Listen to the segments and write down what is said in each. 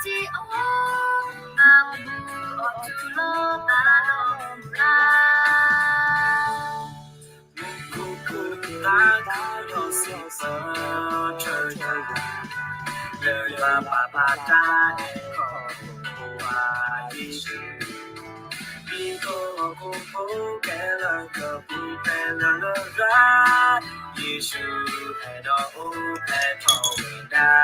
တၢ်ဘူၣ်အီၣ်တူၢ်လီၤတၢ်လီၤမူရၤ မူခိၣ်ကီၢ်သးခုဒီးစံးဆၢထွဲယွၤ, လၢယွၤပာ်ဖျါတၢ်အဲၣ်ခီဖျိယ့ၣ်ၡူး, မံၤကိၢ်ဟီၣ်ခိၣ်ဖိခဲလၢာ်ကပူၤဖျဲးလၢယွၤ, ယ့ၣ်ၡူးအဲၣ်ဒိးအိၣ်ဖျဲၣ်ထီၣ်ဝဲဒၣ် ဟီၣ်ခိၣ်ဖိဧၢ,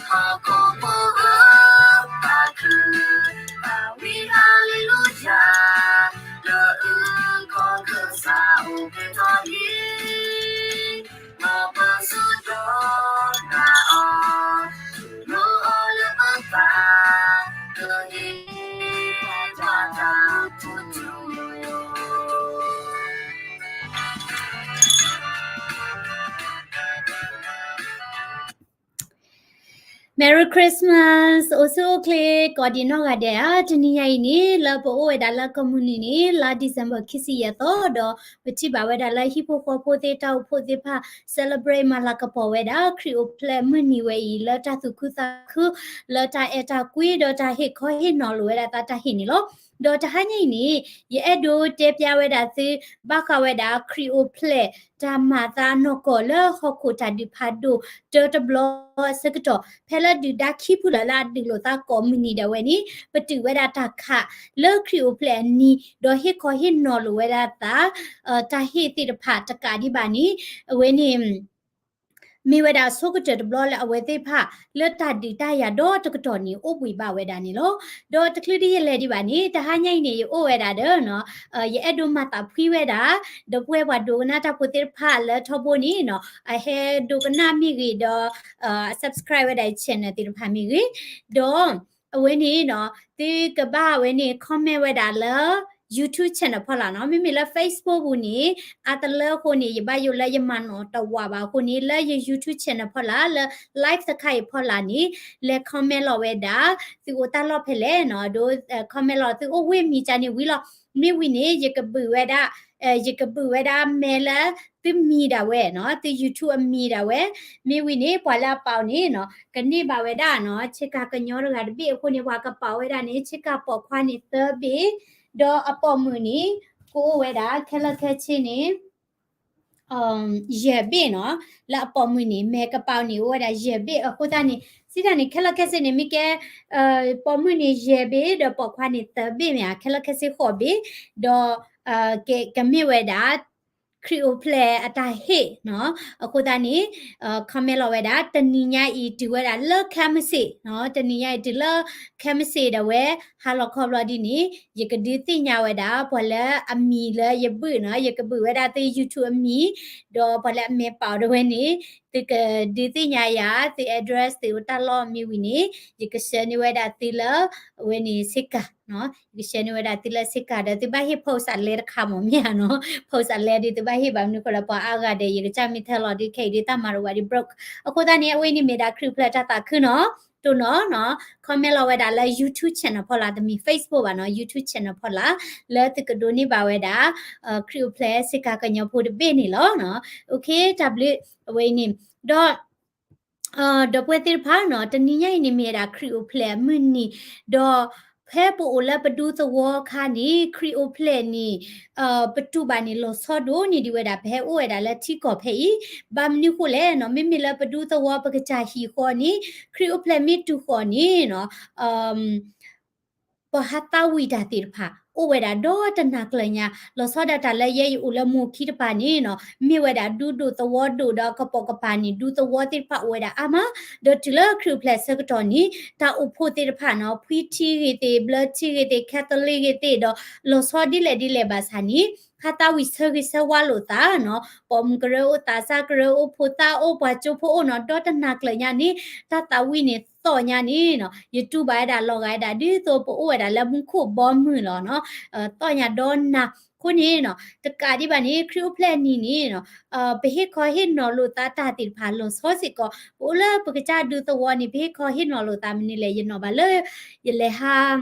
သးခု, သးဝံၣ်ဟါလ့လူယၤ, လၢအုၣ်ကီၢ်ကစၢ်အိၣ်ဖျဲၣ်ထီၣ်လံ, မ်ပစူၢ်ကတီၢ်နၤအီၤ, လိၣ်အီၤလၢပသး, ကဟ့ၣ်ပှၤတၢ်ထူၣ်ဖျဲး Merry Christmas, အိၣ်ဆူၣ်အိၣ်ချ့ ကိးဒံးနီၢ်ဂၤဒဲးဧါ. တနံၤညါအံၤန့ၣ် လၢပအိၣ်ဝဲဒၣ်လၢကီၢ်မုၢ်နံၤန့ၣ် လါ December ခံဆံယဲၢ်သီ ဒီးပထံၣ်ဘၣ်ဝဲဒၣ်လၢဟံၣ်ဖိဃီဖိသ့ၣ် တၢ်အိၣ်ဖှိၣ်သ့ၣ်တဖၣ် celebrate မၤလၤကပီၤဝဲဒၣ် ခရံာ်အိၣ်ဖျဲၣ်မုၢ်နံၤဝဲအံၤ လၢတၢ်သူၣ်ခုသးခု လၢတၢ်အဲၣ်တၢ်ကွံ ဒီးတၢ်ဟ့ၣ်ခီဟ့ၣ်နီၤလိာ်ဝဲဒၣ်သးတၢ်ဟ့ၣ်န့ၣ်လီၤ. ဒီးတဟါညါအံၤန့ၣ် ယအဲၣ်ဒိးတဲပျါဝဲဒၣ်သု ဘၣ်ဃးဝဲဒၣ်ခရံာ်အိၣ်ဖျဲၣ် တၢ်မၤသးနီၢ်ကီၢ်လၢဟီၣ်ခိၣ်တၢ်ဒုးဖးဒိၣ် တၢတဘျီအဆၢကတီၢ် ဖဲလၢဒုၣ်ဒါခံဖုလၢာ်လၢအဒုးလိာ်သးကိးမုၢ်နံၤဒၣ်ဝဲန့ၣ် ပတုာ်ဝဲဒၣ်တၢ်ခးလၢခရံာ်အိၣ်ဖျဲၣ်အနံၤ ဒီးဟ့ၣ်ခီဟ့ၣ်နီၤလိာ်ဝဲဒၣ်သး တၢ်ဟ့ၣ်သ့ၣ်တဖၣ်တကးဒံးဘၣ်န့ၣ် အဝဲန့ၣ် မ့ၢ်ဝဲဒၣ်အဆိကတၢၢ်တဘျီလၢအဝဲသ့ၣ်တဖၣ် လၢတၢ်ဒုးတၢ်ယၤဒီတကတီၢ်န့ၣ် အိၣ်ဘှံးဘၣ်ဝဲဒၣ်န့ၣ်လီၤ. ဒီးတချုးဒ်ယလဲၤဒံးဘၣ်န့ၣ် တဟါညါအံၤန့ၣ် ယအိၣ်ဝဲဒၣ်ဒီး ယအဲၣ်ဒိးမၤသးဖှံဝဲဒၣ် ဒီပုၢ်ဝဲၢ်ပှၤဒိကနၣ်တၢ်ဖိသ့ၣ်တဖၣ်လၢထီဘိန့ၣ် အဟဲဒိကနၣ်မ့ၢ်ဂ့ၤဒီး subscribe ဝဲဒၣ်ယ channel သ့ၣ်တဖၣ်မ့ၢ်ဂ့ၤ ဒီး အဝဲန့ၣ် သုကဘၣ်ဝဲန့ၣ် comment ဝဲဒၣ်လၢ YouTube channel ဖီလာ်နီၤ. မ့မ့ၢ်လၢ Facebook ပူၤန့ၣ် အါတလၢအဃိန့ၣ် ယဘၣ်ယိၣ်လၢယမၤနီၣ်တဝးဘၣ်အဃိန့ၣ် လၢယ YouTube channel ဖီလာ် လၢ live တခါအံၤဖီလာ်န့ၣ် လဲၤ comment လီၤဝဲဒၣ် သုအိၣ်တၢ်လီၢ်ဖဲလဲၣ်နီၤ ဒိ comment လီၤ သုအိၣ်ဝ့ၢ်မံၤကန့ၣ်ဝံၤလီၤ. မ့ၢ်ဝံၤန့ၣ် ယကဘုးဝဲဒၣ် ယကဘုးဝဲဒၣ်မဲလၢ သုမံၤဒၣ်ဝဲနီၤ သု YouTube အမံၤဒၣ်ဝဲ မ့ၢ်ဝံၤန့ၣ် ပှၤလၢအပာ်အီၤန့ၣ်နီၤ ကန့ၢ်ဘၣ်ဝဲဒၣ်နီၤ ဆ့ကၤကညီတဂၤတဘ့ၣ်အဃိန့ၣ် ပှၤကပာ်ဝဲဒၣ်န့ၣ် ဆ့ကၤပိာ်ခွါန့ၣ်သၢဘ့ၣ် ဒီးအပိာ်မုၣ်န့ၣ် ကအိၣ်ဝဲဒၣ် ခဲလၢာ်ခဲဆ့န့ၣ် ယဲၢ်ဘ့ၣ်နီၤ လၢအပိာ်မုၣ်န့ၣ် မဲကပာ်အီၤန့ၣ် အိၣ်ဝဲဒၣ်ယဲၢ်ဘ့ၣ် အဃိသတးန့ၣ် စံးတၢ်န့ၣ် ခဲလၢာ်ခဲဆ့န့ၣ် မ့ၢ်ကဲ ပိာ်မုၣ်န့ၣ်ယဲၢ်ဘ့ၣ် ဒီးပိာ်ခွါန့ၣ်သၢဘ့ၣ်မ့ၢ်ဧါ ခဲလၢာ်ခဲဆ့ဃိးဘ့ၣ် ဒီး ကမ့ၢ်ဝဲဒၣ် ခရံာ်အိၣ်ဖျဲၣ်အတၢ်ဟ့ၣ်နီၤ အဃိသတးန့ၣ် comment လီၤဝဲဒၣ် တနံၤညါအံၤတုၤဝဲဒၣ်လၢခဲမုၢ်ဆ့ၣ် တနံၤညါအံၤတုၤလၢခဲမုၢ်ဆ့ၣ်ဒၣ်ဝဲ ဟါလီၤခီဘျီဒ်န့ၣ် ယကဒုးသ့ၣ်ညါဝဲဒၣ် ပှၤလၢအမံၤလၢယဘုၣ်နီၤ ယကဘုၣ်ဝဲဒၣ်သု YouTube အမံၤ ဒီးပှၤလၢအမဲာ်ပာ်အီၤဒၣ်ဝဲန့ၣ် သုကဒုးသ့ၣ်ညါယၤ သု address သုအိၣ်တၢ်လီၢ်မ့ၢ်ဝံၤန့ၣ် ယက share န့ၢ်ဝဲဒၣ်သုလၢ အဝဲန့ၣ်ဆ့ကၤ ယကshareန့ၢ်ဝဲဒၣ်သုလၢဆ့ကၤဒီး သုဘၣ်ဟ့ၣ် post အလဲတခါမ့ၢ်မ့ၢ်ဧါနီၤ post အလဲဒီး သုဘၣ်ဟ့ၣ်ဘၣ်မနုၤဃိလၢပှၤအါဂၤဒီး ယကစၢ်မ့ၢ်ထဲလီၤဒုးခဲအံၤဒုးတၢ်မၤတဝးဒုး broke အဃိသတးန့ၣ် အဝဲန့ၣ်မ့ၢ်ဒၣ်ခရံာ်အိၣ်ဖျဲၣ်တၢ်သးခုနီၤ တိၢ်နီၤ comment လီၤဝဲဒၣ်လၢ YouTube channel ဖီလာ် တမ့ၢ် Facebook ဘၣ်နီၤ YouTube channel ဖီလာ် လၢသုကဒိးန့ၢ်ဘၣ်ဝဲဒၣ် ခရံာ်အိၣ်ဖျဲၣ်ဆ့ကၤကညီဖိတဘ့ၣ်န့ၣ်လီၤ. Okay တၢ်ဘျုး အဝဲအံၤန့ၣ် ဒီး ဒီပုၢ်ဝဲၢ်သ့ၣ်တဖၣ်နီၤ တနံၤညါအံၤန့ၣ်မ့ၢ်ဝဲဒၣ်ခရံာ်အိၣ်ဖျဲၣ်အမုၢ်နံၤ ဒီးဖဲပအိၣ်လၢပဒူသဝီအခါန့ၣ် ခရံာ်အိၣ်ဖျဲၣ်န့ၣ် ပတူၢ်ဘၣ်န့ၣ်လီၤဆီဒိၣ်န့ၢ်ဒံးဝဲဒၣ် ပဟဲအိၣ်ဝဲဒၣ်လၢထံကီၢ်ဖဲအံၤ ဘၣ်မနုၤဃိလဲၣ်နီၤ မ့မ့ၢ်လၢပဒူသဝီပကစၢ်ဟံၣ်ဃီန့ၣ် ခရံာ်အိၣ်ဖျဲၣ်မ့ၢ်တူၢ်ဃီၤန့ၣ်နီၤ ပှၤဟးသးဝံၣ်တၢ်သ့ၣ်တဖၣ် အိၣ်ဝဲဒၣ်ဒီတနၤကျၢၤညါ လီၤဆီဒၣ်တၢ်လၢယဲယအိၣ်လၢမိၢ်ခံတပၤန့ၣ်နီၤ မ့ၢ်ဝဲဒၣ်ဒူဒိၣ်သဝီဒိၣ်ဒီးကပိာ်ကပၤန့ၣ် ဒူသဝီသ့ၣ်တဖၣ်အိၣ်ဝဲဒၣ်အါမး ဒီးတုၤလၢခရံာ်အိၣ်ဖျဲၣ်ဆၢကတီၢ်န့ၣ် တၢ်အိၣ်ဖှိၣ်သ့ၣ်တဖၣ်နီၤ ဖှံထံဂ့ၤသ့ၣ် ဘျၢထံဂ့ၤသ့ၣ် Catholic ဂ့ၤသ့ၣ်ဒီး လီၤဆီဒ်လဲၣ်ဒ်လဲၣ်ဘၣ်ဆၣ်န့ၣ် ဟးသးဝံၣ်ဆၢဂ့ၤဆၢဝါလိာ်သးနီၤ ပိာ်မုၣ်ကရၢအိၣ် သးစၢ်ကရၢအိၣ် ဖိသၣ်အိၣ် ပှၤကၠိဖိအိၣ်နီၤ ဒီတနၤကျၢၤညါန့ၣ် တၢ်သးဝံၣ်န့ၣ်သီၣ်ညါန့ၣ်နီၤ ယတူၢ်ဘၣ်ဝဲဒၣ်လီၤဂာ်ဝဲဒၣ် ဒ်သိးပအိၣ်ဝဲဒၣ်လၢမူခိၣ်ဘီမုၢ်လီၤနီၤ သီၣ်ညါဒီနၤ အဃိန့ၣ်နီၤ တကးဒံးဘၣ်န့ၣ် ခရံာ်အိၣ်ဖျဲၣ်အနံၤန့ၣ်နီၤ ပဟ့ၣ်ခီဟ့ၣ်နီၤလိာ်သးတၢ်သ့ၣ်တဖၣ်လီၤဆီစ့ၢ်ကီး ပအိၣ်လၢပကစၢ်ဒူသဝီန့ၣ် ပဟ့ၣ်ခီဟ့ၣ်နီၤလိာ်သးမနုၤလဲၣ် ယနီၣ်ဘၣ်လၢ ယလဲၤဟး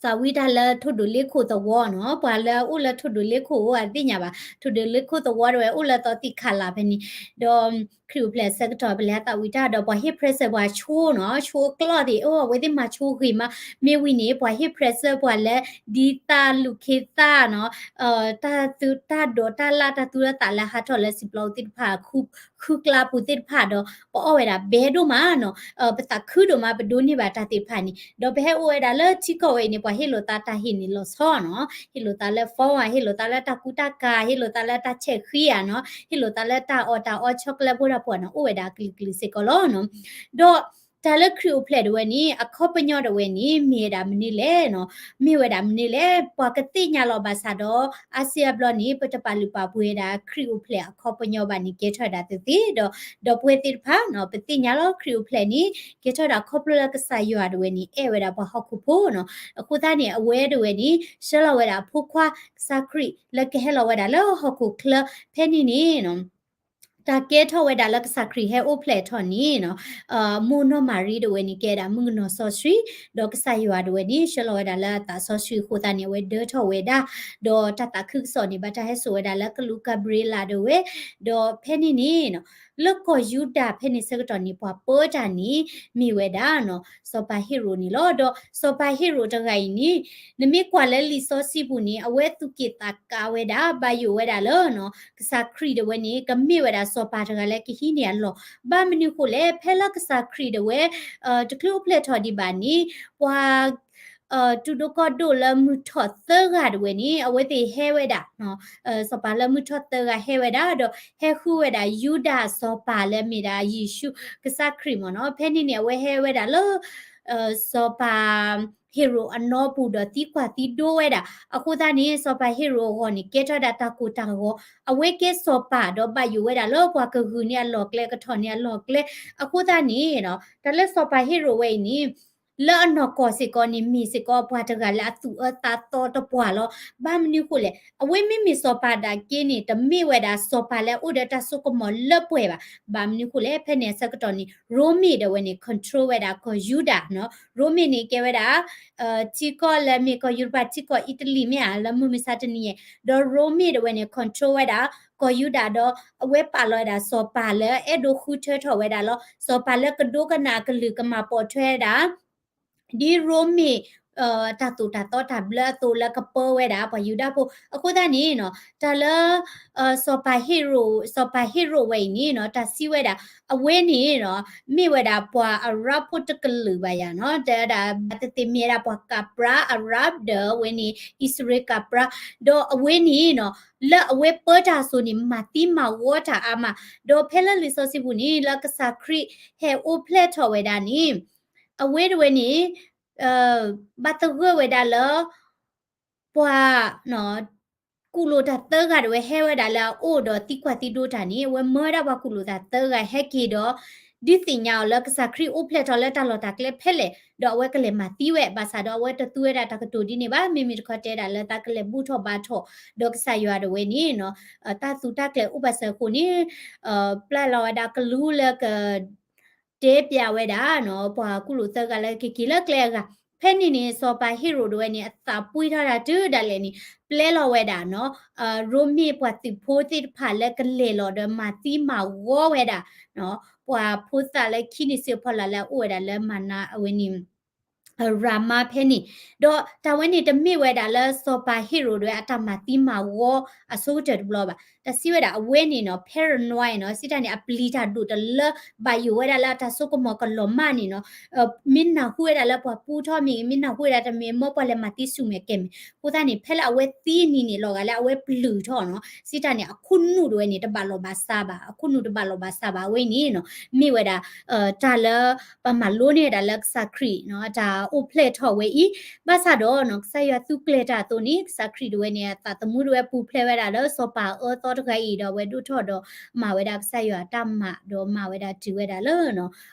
သးဝံၣ်တၢ်လၢထိၣ်ဒိၣ်လ့ခိၣ်သဝီနီၤ ပှၤလၢအအိၣ်လၢထိၣ်ဒိၣ်လ့ခိၣ်အိၣ်အသ့ၣ်ညါဘၣ် ထိၣ်ဒိၣ်လ့ခိၣ်သဝီတဝဲအိၣ်လၢသီသံၣ်ခးလးဖဲန့ၣ် ဒီး ခရံာ်အိၣ်ဖျဲၣ်အဆၢကတီၢ် ပလဲၤသးဝံၣ်တၢ်ဒီး ပှၤဟ့ၣ် present ပှၤဆိနီၤ, ဆိအကျီၢ်သ့ၣ်, အိၣ် အဝဲသ့ၣ်မၤဆိဂ့ၤမး, မ့ၢ်ဝံၤန့ၣ် ပှၤဟ့ၣ် present ပှၤလၢ ဒ်တၢ်လူၤခ့သၣ်နီၤ, တၢ်သူတၢ်ဒိးတၢ်လၢ် တၢ်သူတၢ်သးလၢဟးထီၣ်လၢစံာ်ပျီသ့ၣ်တဖၣ် ဃုကျါပူၤသ့ၣ်တဖၣ်ဒီး ပအီၣ်ဝဲဒၣ်ဘဲဒိၣ်မးနီၤ, ပသးခုဒိၣ်မး ပဒိးန့ၢ်ဘၣ်တၢ်သ့ၣ်တဖၣ်န့ၣ်, ဒီးပဟဲအိၣ်ဝဲဒၣ်လၢထံကီၢ်ဝဲအံၤန့ၣ် ပှၤဟ့ၣ်လိာ်သးတၢ်ဟ့ၣ်န့ၣ်လီၤဆီနီၤ, ဟ့ၣ်လိာ်သးလၢ phone ဧါ, ဟ့ၣ်လိာ်သးလၢတၢ်ကူတၢ်ကၤ, ဟ့ၣ်လိာ်သးလၢတၢ်ဆဲးဃံဧါနီၤ, ဟ့ၣ်လိာ်သးလၢတၢ်အီၣ်တၢ်အီ chocolate ဖိတၢ်ပှၤနီၤ, အိၣ်ဝဲဒၣ်အကလုာ်ကလုာ်စ့ၢ်ကီးလီၤနီၤ. ဒီးတၢ်လၢခရံာ်အိၣ်ဖျဲၣ်ဒၣ်ဝဲန့ၣ် အခီပညီဒၣ်ဝဲန့ၣ် မ့ၢ်ဝဲဒၣ်မနုၤလဲၣ်နီၤ, မ့ၢ်ဝဲဒၣ်မနုၤလဲၣ်, ပှၤကသ့ၣ်ညါလီၤဘၣ်ဆၣ်ဒီး အါစုအါဘျီန့ၣ် ပတပာ်လုၢ်ပာ်ပှ့ၤဝဲဒၣ်ခရံာ်အိၣ်ဖျဲၣ်အခီပညီဘၣ်န့ၣ် ကဲထီၣ်ဝဲဒၣ်သ့သ့ဒီး ဒီပုၢ်ဝဲၢ်သ့ၣ်တဖၣ်နီၤ, ပသ့ၣ်ညါလီၤခရံာ်အိၣ်ဖျဲၣ်န့ၣ် ကဲထီၣ်ဝဲဒၣ်ခီဖျိလၢကစၢ်ယွၤဒၣ်ဝဲန့ၣ် အဲၣ်ဝဲဒၣ်ပှၤဟီၣ်ခိၣ်ဖိနီၤ, အဃိသတးန့ၣ် အဝဲဒၣ်ဝဲန့ၣ် ဆှၢလီၤဝဲဒၣ်အဖိခွါကစၢ်ခရံာ်လၢကဟဲလီၤဝဲဒၣ်လၢဟီၣ်ခိၣ်ချၢဖဲန့ၣ်န့ၣ်နီၤ တၢ်ကဲထီၣ်ဝဲဒၣ်လၢကစၢ်ခရံာ်ဟဲအိၣ်ဖျဲၣ်ထီၣ်န့ၣ်နီၤ, မိၢ်နီၢ်မၤရံဒၣ်ဝဲန့ၣ် ကဲဒၣ်မုၣ်ကနီၤစီဆှံ, ဒီးကစၢ်ယွၤဒၣ်ဝဲန့ၣ် ဆှၢလီၤဝဲဒၣ်လၢအသးစီဆှံအဃိသတးန့ၣ် အဝဲဒၢထီၣ်ဝဲဒၣ်, ဒီးတၢ်သးခုကစီၣ်န့ၣ် ဘၣ်တၢ်ဟဲစိာ်ဝဲဒၣ်လၢကလူးကၤဘြံၤလးဒၣ်ဝဲ, ဒီးဖဲန့ၣ်န့ၣ်နီၤ, လၢကီၢ်ယူဒၤဖဲန့ၣ်ဆၢကတီၢ်န့ၣ် ပှၤပၢတၢ်န့ၣ် မ့ၢ်ဝဲဒၣ်နီၤ စီၤပၤဟ့ရိာ်န့ၣ်လီၤ. ဒီးစီၤပၤဟ့ရိာ်တဂၤအံၤန့ၣ် နမ့ၢ်ကွၢ်လၢလံာ်စီဆှံပူၤန့ၣ် အဝဲသူၣ်က့ၣ်သးကါဝဲဒၣ် ဘၣ်ယိၣ်ဝဲဒၣ်လၢနီၤ ကစၢ်ခရံာ်ဒၣ်ဝဲန့ၣ် ကမ့ၢ်ဝဲဒၣ်စီၤပၤတဂၤလၢကဟံးန့ၢ်အလီၢ်, ဘၣ်မနုၤဃိလဲၣ် ဖဲလၢကစၢ်ခရံာ်ဒၣ်ဝဲ တချုးအိၣ်ဖျဲၣ်ထီၣ်ဒံးဘၣ်န့ၣ် ပှၤ တူၢ်ဒိၣ်ကီၢ်ဒိၣ်လၢမုၢ်ထီၣ်သၢဂၤဒၣ်ဝဲန့ၣ် အဝဲသ့ၣ်ဟဲဝဲဒၣ် စီၤပၤလၢမုၢ်ထီၣ်သၢဂၤဟဲဝဲဒၣ် ဒီးဟဲဃုဝဲဒၣ်ယူဒၤစီၤပၤလၢမ့ၢ်ဒၣ်ယ့ၣ်ၡူးကစၢ်ခရံာ်မ့ၢ်နီၤ, ဖဲန့ၣ်န့ၣ် အဝဲဟဲဝဲဒၣ်လၢ စီၤပၤဟ့ရိာ်အနီပူၤဒီးသံကွၢ်သံဒိဝဲဒၣ်, အဃိသတးန့ၣ် စီၤပၤဟ့ရိာ်အဂီၢ်န့ၣ် ကဲထီၣ်ဝဲဒၣ်တၢ်ကိၢ်တၢ်ဂီၤ, အဝဲကဲစီၤပၤဒီးဘၣ်ယိၣ်ဝဲဒၣ်လၢပှၤကဂုာ်န့ၢ်အလီၢ်ကျဲ ကထီၣ်န့ၢ်အလီၢ်ကျဲ, အဃိသတးန့ၣ် တၢ်လၢစီၤပၤဟ့ရိာ်ဝဲအံၤန့ၣ် လၢအနီၢ်ကီၢ်စ့ၢ်ကီးန့ၣ် မ့ၢ်စ့ၢ်ကီးပှၤတဂၤလၢအသူၣ်အၢသးသီတပှၢ်လီၤ. ဘၣ်မနုၤဃိလဲၣ်, အဝဲမ့မ့ၢ်စီၤပၤဒၣ်က့န့ၣ် တမ့ၢ်ဝဲဒၣ်စီၤပၤလၢအအိၣ်ဒီးတၢ်စိကမီၤလၢပှဲၤဘၣ်. ဘၣ်မနုၤဃိလဲၣ်, ဖဲန့ၣ်အဆၢကတီၢ်န့ၣ် ရိမ့ၤဒၣ်ဝဲန့ၣ် control ဝဲဒၣ်ကီၢ်ယူဒၤနီၤ, ရိမ့ၤန့ၣ်ကဲဝဲဒၣ် ထံကီၢ်လၢမ့ၢ်ကီၢ်ယူရပၤ ထံကီၢ်အံၣ်တလံၤမ့ၢ်ဧါ လၢမုၢ်မဆါတနံၤအံၤ, ဒီးရိမ့ၤဒၣ်ဝဲန့ၣ် control ဝဲဒၣ် ကီၢ်ယူဒၤဒီး အဝဲပာ်လီၤဝဲဒၣ်စီၤပၤလၢအဲၣ်ဒိးဃုထၢထီၣ်ဝဲဒၣ်လီၤ. စီၤပၤလၢကဒိကနၣ်အကလုၢ်ကမၤပိာ်ထွဲဝဲဒၣ် ဒ်ရိမ့ၤ တၢ်သိၣ်တၢ်သီတၢ်ဘျၢအသိးလၢကပၢဝဲဒၣ်ပှၤယူဒၤဖိ, အဃိသတးန့ၣ်နီၤ တၢ်လၢ စီၤပၤဟ့ရိာ် စီၤပၤဟ့ရိာ်ဝဲအံၤန့ၣ်နီၤ တၢ်စံးဝဲဒၣ် အဝဲန့ၣ်နီၤ မ့ၢ်ဝဲဒၣ်ပှၤအရၤဖိတကလုာ်ဘၣ်ယၤနီၤ, တဲဝဲဒၣ် ဘၣ်သ့ၣ်သ့ၣ်မ့ၢ်ဝဲဒၣ်ပှၤကပြး အရၤ ဒီးအဝဲန့ၣ် အံၣ်စရ့လးကပြး, ဒီးအဝဲန့ၣ်နီၤ လၢအဝဲပၢတၢ်အသိးန့ၣ် မၤသံမၤဝီတၢ်အါမး, ဒီးဖဲလၢလံာ်စီဆှံပူၤန့ၣ် လၢကစၢ်ခရံာ်ဟဲအိၣ်ဖျဲၣ်ထီၣ်ဝဲဒၣ်န့ၣ် အဝဲတဝဲန့ၣ် ဘၣ်သဂၢၢ်ဝဲဒၣ်လၢ ပှၤ ကူၣ်လိာ်တၢ်သၢဂၤတဝဲဟဲဝဲဒၣ်လၢအအိၣ်ဒီးသံကွၢ်သံဒိတၢ်န့ၣ် အဝဲမၢဝဲဒၣ်ပှၤကူၣ်လိာ်တၢ်သၢဂၤဟဲက့ၤဒီး ဒုးသ့ၣ်ညါအီၤလၢကစၢ်ခရံာ်အိၣ်ဖျဲၣ်ထီၣ်လၢတၢ်လီၢ်တၢ်ကျဲဖဲလဲၣ်, ဒီးအဝဲကလဲၤမၤသံဝဲ, ဘၣ်ဆၣ်ဒီးအဝဲတသူဝဲဒၣ်တၢ်ကတိၤဒ်န့ၣ်ဘၣ်, မ့မ့ၢ်တခီတဲဒၣ်လၢသးကလဲၤဘူၣ်ထီၣ်ဘါထီၣ်, ဒီးကစၢ်ယွၤတဝဲန့ၣ် တၢ်သူတၢ်ကျဲၤအိၣ်ဘၣ်စၢၤအဃိန့ၣ် ပျဲလီၤဝဲဒၣ်ကလူးလၢက တဲပျးဝဲဒၣ်နီၤ ပှၤကူၣ်လိာ်သၢဂၤလၢကက့ၤလၢကျဲအဂၤ, ဖဲန့ၣ်န့ၣ် စီၤပၤဟ့ရိာ်ဒၣ်ဝဲန့ၣ် အသးပှံၢ်ထီၣ်တၢ်တုၤဒၣ်လဲာ်န့ၣ် ပျဲလီၤဝဲဒၣ်နီၤ ရိမ့ၤပှၤသုးဖိသ့ၣ်တဖၣ်လၢကလဲၤလီၤဒီးမၤသံမၤဝီဝဲဒၣ် ပှၤဖိသၣ်လၢခံန့ၣ် စံးဖီလာ်လၢအအိၣ်ဝဲဒၣ်လၢမၤနၤအဝဲန့ၣ် ရၤမါဖဲန့ၣ်, ဒီးတၢ်ဝဲန့ၣ်တမ့ၢ်ဝဲဒၣ်လၢစီၤပၤဟ့ရိာ်ဒၣ်ဝဲအတၢ်မၤသံမၤဝီအဆိကတၢၢ်တဘျီဘၣ်. တၢ်စံးဝဲဒၣ်အဝဲန့ၣ်နီၤ paranoid နီၤ စံးတၢ်န့ၣ် အပျံၤတၢ်ဒိၣ်တလၢ ဘၣ်ယိၣ်ဝဲဒၣ်လၢအတၢ်စိကမီၤကလီၤမၢ်န့ၣ်နီၤ မ့ၢ်နၢ်ဟူဝဲဒၣ်လၢပှၤပူထီၣ်မ့ၢ်ဂ့ၤ မ့ၢ်နၢ်ဟူဝဲဒၣ်တမ့ၢ်မၢပှၤလဲၤမၤသံဆူၣ်မဲာ်ကဲမဲာ် အဃိသတးန့ၣ် ဖဲလၢအဝဲသံနံၤန့ၣ်လီၤဂာ်လၢအဝဲပျုၢ်ထီၣ်နီၤ စံးတၢ်န့ၣ် အခိၣ်နူာ်ဒၣ်ဝဲန့ၣ် တဘၣ်လိာ်ဘၣ်စးဘၣ် အခိၣ်နူာ်တဘၣ်လိာ်ဘၣ်စးဘၣ် အဝဲန့ၣ်နီၤ မ့ၢ်ဝဲဒၣ် တၢ်လၢ ပမၤလိန့ၢ်ဝဲဒၣ်လၢကစၢ်ခရံာ်နီၤ အတၢ်အိၣ်ဖျဲၣ်ထီၣ်ဝဲအံၤ ဘၣ်ဆၣ်ဒီးနီၤ ကစၢ်ယွၤသူကျဲၤတၢ်အသိးန့ၣ် ကစၢ်ခရံာ်ဒၣ်ဝဲန့ၣ် အသးသမူဒၣ်ဝဲပူၤဖျဲးဝဲဒၣ်လၢစီၤပၤအအၢသီတဂၤအံၤဒီး အဝဲဒိၣ်ထီၣ်ဒီးမၤဝဲဒၣ်ကစၢ်ယွၤအတၢ်မၤဒီးမၤဝဲဒၣ်တုၤဝဲဒၣ်လၢ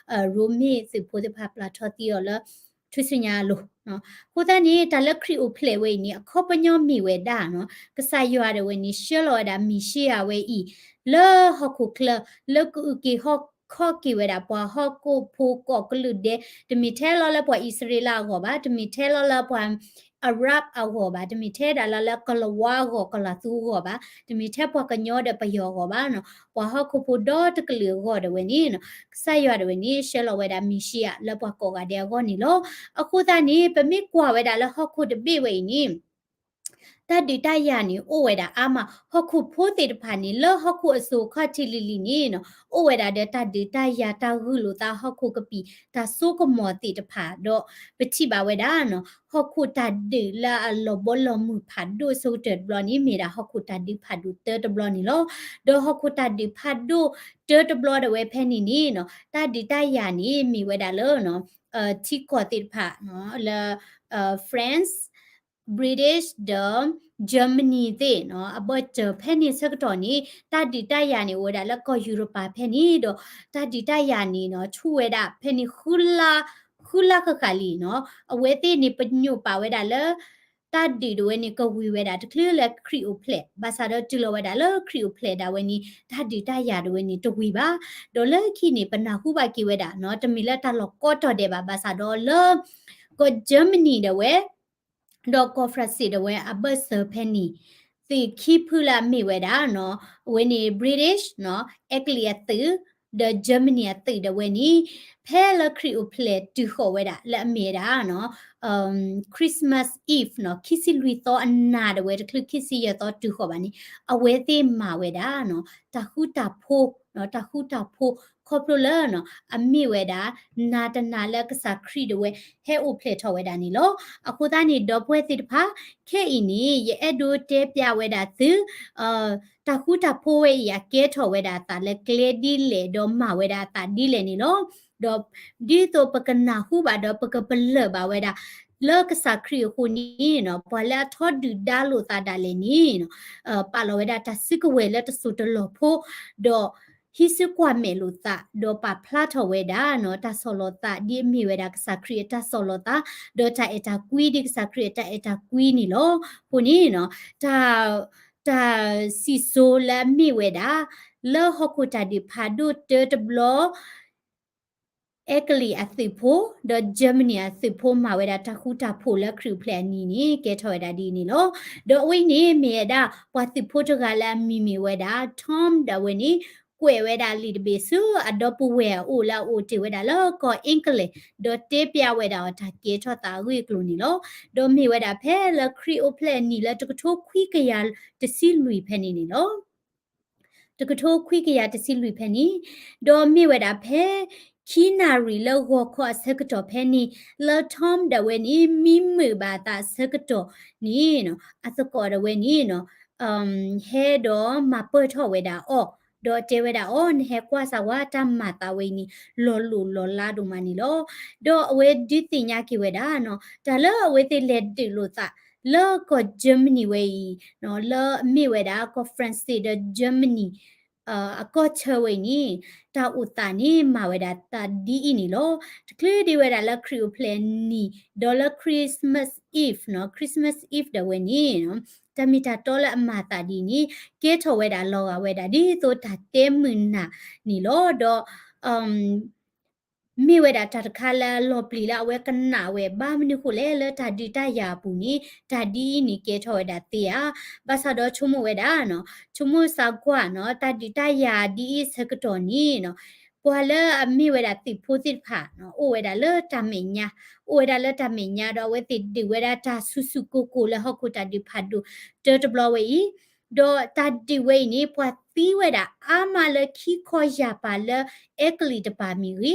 ရိမ့ၤသုးဖိသ့ၣ်တဖၣ်ပျၢ်ထီသံအီၤလၢ ထူၣ်စုညါအလိၤ အဃိသတးန့ၣ် တၢ်လၢခရံာ်အိၣ်ဖျဲၣ်ဝဲအံၤန့ၣ် အခီပညီမ့ၢ်ဝဲဒၣ်နီၤ ကစၢ်ယွၤဒၣ်ဝဲန့ၣ် ဆှၢလီၤဝဲဒၣ်မ့ၣ်ၡံအၤဝဲအံၤ လၢဟီၣ်ခိၣ်ချၢ လၢကအုၣ်က့ၤခီၣ် ခီၣ်က့ၤဝဲဒၣ်ပှၤဟီၣ်ခိၣ်ဖိကိးကလုာ်ဒဲး, တမ့ၢ်ထဲလီၤလၢပှၤအံၣ်စရ့လးအဂီၢ်ဘၣ်, တမ့ၢ်ထဲလီၤလၢပှၤ Arab အဂီၢ်ဘၣ်, တမ့ၢ်ထဲဒၣ်လၢ လၢကလၤဝါအဂီၢ် ကလၤသူအဂီၢ်ဘၣ်, တမ့ၢ်ထဲပှၤကညီဒီးပယီၤအဂီၢ်ဘၣ်နီၤ, ပှၤဟီၣ်ခိၣ်ဖိဒီတကလုာ်အဂီၢ်ဒၣ်ဝဲန့ၣ်နီၤ, ကစၢ်ယွၤဒၣ်ဝဲန့ၣ် ဆှၢလီၤဝဲဒၣ်မ့ၤၡံအၤလၢပှၤကိးဂၤဒဲးအဂီၢ်န့ၣ်လီၤ. အဃိသတးန့ၣ် ပမ့ၢ်ကွၢ်ဝဲဒၣ်လၢဟီၣ်ခိၣ်တဘ့ၣ်ဝဲအံၤန့ၣ် တၢ်ဒုးတၢ်ယၤန့ၣ် အိၣ်ဝဲဒၣ်အါမး, ဟီၣ်ခိၣ်ဖိသ့ၣ်တဖၣ်န့ၣ် လၢဟီၣ်ခိၣ်အစိၤခီၣ်ထံးလံၤလံၤန့ၣ်နီၤ, အိၣ်ဝဲဒၣ်ဒီးတၢ်ဒုးတၢ်ယၤ တၢ်ဂုာ်လိာ်သးဟီၣ်ခိၣ်ကပံာ် တၢ်စိကမီၤသ့ၣ်တဖၣ်ဒီး ပထံၣ်ဘၣ်ဝဲဒၣ်နီၤ, ဟီၣ်ခိၣ်တၢ်ဒုးလၢအလီၤဘီလီၤမုၢ်ဖးဒိၣ်အဆိကတၢၢ်တဘျီန့ၣ် မ့ၢ်ဒၣ်ဟီၣ်ခိၣ်တၢ်ဒုးဖးဒိၣ်တၢတဘျီန့ၣ်လီၤ. ဒီးဟီၣ်ခိၣ်တၢ်ဒုးဖးဒိၣ်တၢတဘျီဒၣ်ဝဲဖဲန့ၣ်န့ၣ်နီၤ, တၢ်ဒုးတၢ်ယၤန့ၣ် မ့ၢ်ဝဲဒၣ်လၢ ထံကီၢ်သ့ၣ်တဖၣ်လၢ France, British ဒီး Germany သ့ၣ်နီၤ, အဘၢၣ်စၢၤဖဲန့ၣ်ဆၢကတီၢ်န့ၣ် တၢ်ဒုးတၢ်ယၤန့ၣ် အိၣ်ဝဲဒၣ်လၢကီၢ်ယူရပၤဖဲန့ၣ်, ဒီးတၢ်ဒုးတၢ်ယၤန့ၣ်နီၤ ဆူၣ်ဝဲဒၣ်ဖဲန့ၣ် ဃုလါဃၣ်ဃၣ်လံနီၤ, အဝဲသ့ၣ်န့ၣ် ပညိၣ်ပာ်ဝဲဒၣ်လၢ တၢ်ဒုးဒၣ်ဝဲန့ၣ် ကဝံၤဝဲဒၣ်တချုးလၢခရံာ်အိၣ်ဖျဲၣ်, ဘၣ်ဆၣ်ဒီးတုၤလီၤဝဲဒၣ်လၢခရံာ်အိၣ်ဖျဲၣ်ဒၣ်ဝဲန့ၣ် တၢ်ဒုးတၢ်ယၤဒၣ်ဝဲန့ၣ်တဝံၤဘၣ်. ဒီးလၢခံန့ၣ် ပနၢ်ဟူဘၣ်က့ၤဝဲဒၣ်နီၤ, တမ့ၢ်လၢတၢ်လီၢ်ကိးတီၤဒဲးဘၣ်, ဘၣ်ဆၣ်ဒီးလၢ ကီၢ် Germany ဒၣ်ဝဲ ဒီးကီၢ် France ဒၣ်ဝဲ အဘၢၣ်စၢၤဖဲန့ၣ် သုးခံဖုလၢအမ့ၢ်ဝဲဒၣ်နီၤ, အဝဲန့ၣ် British နီၤ, အဲကလံးအသုး, ဒီး Germany အသုးဒၣ်ဝဲန့ၣ် ဖဲလၢခရံာ်အိၣ်ဖျဲၣ်တုၤဃီၤဝဲဒၣ် လၢအမ့ၢ်ဝဲဒၣ်နီၤ Christmas Eve နီၤ, ခံဆံလွံၢ်သီအနၤဒၣ်ဝဲ တချုးခံဆံယဲၢ်သီတုၤဃီၤဘၣ်န့ၣ် အဝဲသ့ၣ်မၤဝဲဒၣ်နီၤ တၢ်ဃူတၢ်ဖိး, တၢ်ဃူတၢ်ဖိး ခီဖျိလၢနီၤ အမ့ၢ်ဝဲဒၣ် နၤတနၤလၢကစၢ်ခရံာ်ဒၣ်ဝဲ ဟဲအိၣ်ဖျဲၣ်ထီၣ်ဝဲဒၣ်န့ၣ်လီၤ. အဃိသတးန့ၣ် ဒီပုၢ်ဝဲၢ်သ့ၣ်တဖၣ် ခဲအံၤန့ၣ် ယအဲၣ်ဒိးတဲပျးဝဲဒၣ်သု တၢ်ဃူတၢ်ဖိးဝဲအံၤ အကဲထီၣ်ဝဲဒၣ်အသးလၢကျဲဒ်လဲၣ် ဒီးမၤဝဲဒၣ်အသးဒ်လဲၣ်န့ၣ်လီၤ. ဒီးဒ်သိးပကနၢ်ဟူဘၣ်ဒီးပကပလၢၢ်ဘၣ်ဝဲဒၣ် လၢကစၢ်ခရံာ်အဃိန့ၣ်နီၤ ပှၤလၢအထီဒုၣ်ဒါလိာ်သးဒၣ်လဲာ်န့ၣ်နီၤ ပာ်လီၤဝဲဒၣ်တၢ်စုကဝဲၤလၢတစိၢ်တလီၢ်ဖိ ဒီးဟံးစုကွၢ်မဲာ်လိာ်သး ဒီးပာ်ဖျါထီၣ်ဝဲဒၣ်နီၤ တၢ်ဆီၣ်လီၤသး ဒ်အမ့ၢ်ဝဲဒၣ်ကစၢ်ခရံာ်အတၢ်ဆီၣ်လီၤသး ဒီးတၢ်အဲၣ်တၢ်ကွံ ဒ်ကစၢ်ခရံာ်အတၢ်အဲၣ်တၢ်ကွံန့ၣ်လီၤ. အဃိန့ၣ်နီၤ တၢ် တၢ်စံၣ်စိၤလၢအမ့ၢ်ဝဲဒၣ် လၢဟီၣ်ခိၣ်တၢ်ဒုးဖးဒိၣ်တၢတဘျီ အဲကလံးအသုးဖိ ဒီး Germany အသုးဖိမၤဝဲဒၣ်တၢ်ဃူတၢ်ဖိးလၢခရံာ်အိၣ်ဖျဲၣ်အနံၤန့ၣ် ကဲထီၣ်ဝဲဒၣ်ဒ်န့ၣ်လီၤ. ဒီးအဝဲအံၤန့ၣ်မ့ၢ်ဝဲဒၣ် ပှၤသုးဖိတဂၤလၢအမံၤမ့ၢ်ဝဲဒၣ် Tom ဒၣ်ဝဲန့ၣ် ကွဲးဝဲဒၣ်လံာ်တဘ့ၣ်ဆူအဒီပုၢ်ဝဲၢ်အအိၣ်လၢအအိၣ်တ့ၢ်ဝဲဒၣ်လၢကီၢ် England ဒီးတဲပျးဝဲဒၣ်အီၤတၢ်ကဲထီၣ်သးအဂ့ၢ်အကျိၤန့ၣ်လီၤ. ဒီးမ့ၢ်ဝဲဒၣ်ဖဲလၢခရံာ်အိၣ်ဖျဲၣ်အနံၤလၢတကထိခွံကယၤတဆံလွံၢ်ဖဲန့ၣ်န့ၣ်လီၤ. တကထိခွံကယၤတဆံလွံၢ်ဖဲန့ၣ်, ဒီးမ့ၢ်ဝဲဒၣ်ဖဲ ခံနၣ်ရံၣ်လၢဂီၤခီအဆၢကတီၢ်ဖဲန့ၣ် လၢ Tom ဒၣ်ဝဲန့ၣ် မံမုာ်ဘၣ်အသးအဆၢကတီၢ်န့ၣ်နီၤ အသကိးဒၣ်ဝဲန့ၣ်နီၤ ဟဲဒီးမၤပၢၢ်ထီၣ်ဝဲဒၣ်အီၤ, ဒီးတဲဝဲဒၣ်အီၤ နဟဲကွၢ်စၢ်ဝဲတၢ်မၤသးဝဲအံၤန့ၣ် လီၤလိၢ်လီၤလးဒိၣ်မးန့ၣ်လီၤ. ဒီးအဝဲဒုးသ့ၣ်ညါက့ၤဝဲဒၣ်နီၤ တၢ်လၢအဝဲသ့ၣ်လဲၤဒုးလိာ်သး လၢကီၢ် Germany ဝဲအံၤ လၢအမ့ၢ်ဝဲဒၣ်ကီၢ် France ဒီး Germany အကီၢ်ဆၢဝဲအံၤန့ၣ် တၢ်အိၣ်သးန့ၣ်မၤဝဲဒၣ်တၢ်ဒ်အံၤန့ၣ်လီၤ. တချုးဒံးဝဲဒၣ်လၢခရံာ်အိၣ်ဖျဲၣ်နံၤ ဒီးလၢ Christmas Eve နီၤ Christmas Eve ဒၣ်ဝဲန့ၣ် တၢ်မ့ၢ်တၢ်တီလၢအမၤသးဒ်န့ၣ် ကဲထီၣ်ဝဲဒၣ်လီၤဂာ်ဝဲဒၣ်ဒ်သိးတၢ်တဲမုာ်နၢ်န့ၣ်လီၤ. ဒီး မ့ၢ်ဝဲဒၣ်တၢ်တခါလၢအလီၤပျံၤလၢအဝဲကနၣ်ဝဲ ဘၣ်မနုၤဃိလဲၣ် လၢတၢ်ဒုးတၢ်ယၤအပူၤန့ၣ် တၢ်ဒ်အံၤန့ၣ်ကဲထီၣ်ဝဲဒၣ်သ့ဧါ. ဘၣ်ဆၣ်ဒီးဆိကမိၣ်ဝဲဒၣ်နီၤ ဆိကမိၣ်စၢ်ကွၢ်နီၤ တၢ်ဒုးတၢ်ယၤဒ်အံၤဆၢကတီၢ်န့ၣ်နီၤ ပှၤလၢအမ့ၢ်ဝဲဒၣ်သုးဖိသ့ၣ်တဖၣ်နီၤ အိၣ်ဝဲဒၣ်လၢတၢ်မဲာ်ညါ, အိၣ်ဝဲဒၣ်လၢတၢ်မဲာ်ညါဒီးအဝဲသ့ၣ်ဒုးဝဲဒၣ်တၢ်ဆူၣ်ဆူၣ်ကိၢ်ကိၢ်လၢဟီၣ်ခိၣ်တၢ်ဒုးဖးဒိၣ်တၢတဘျီဝဲအံၤ ဒီးတၢ်ဒုးဝဲအံၤန့ၣ် ပှၤသံဝဲဒၣ်အါမးလၢခံခီယၢ်ပၤလၢ အဲကလံးတပၤမ့ၢ်ဂ့ၤ,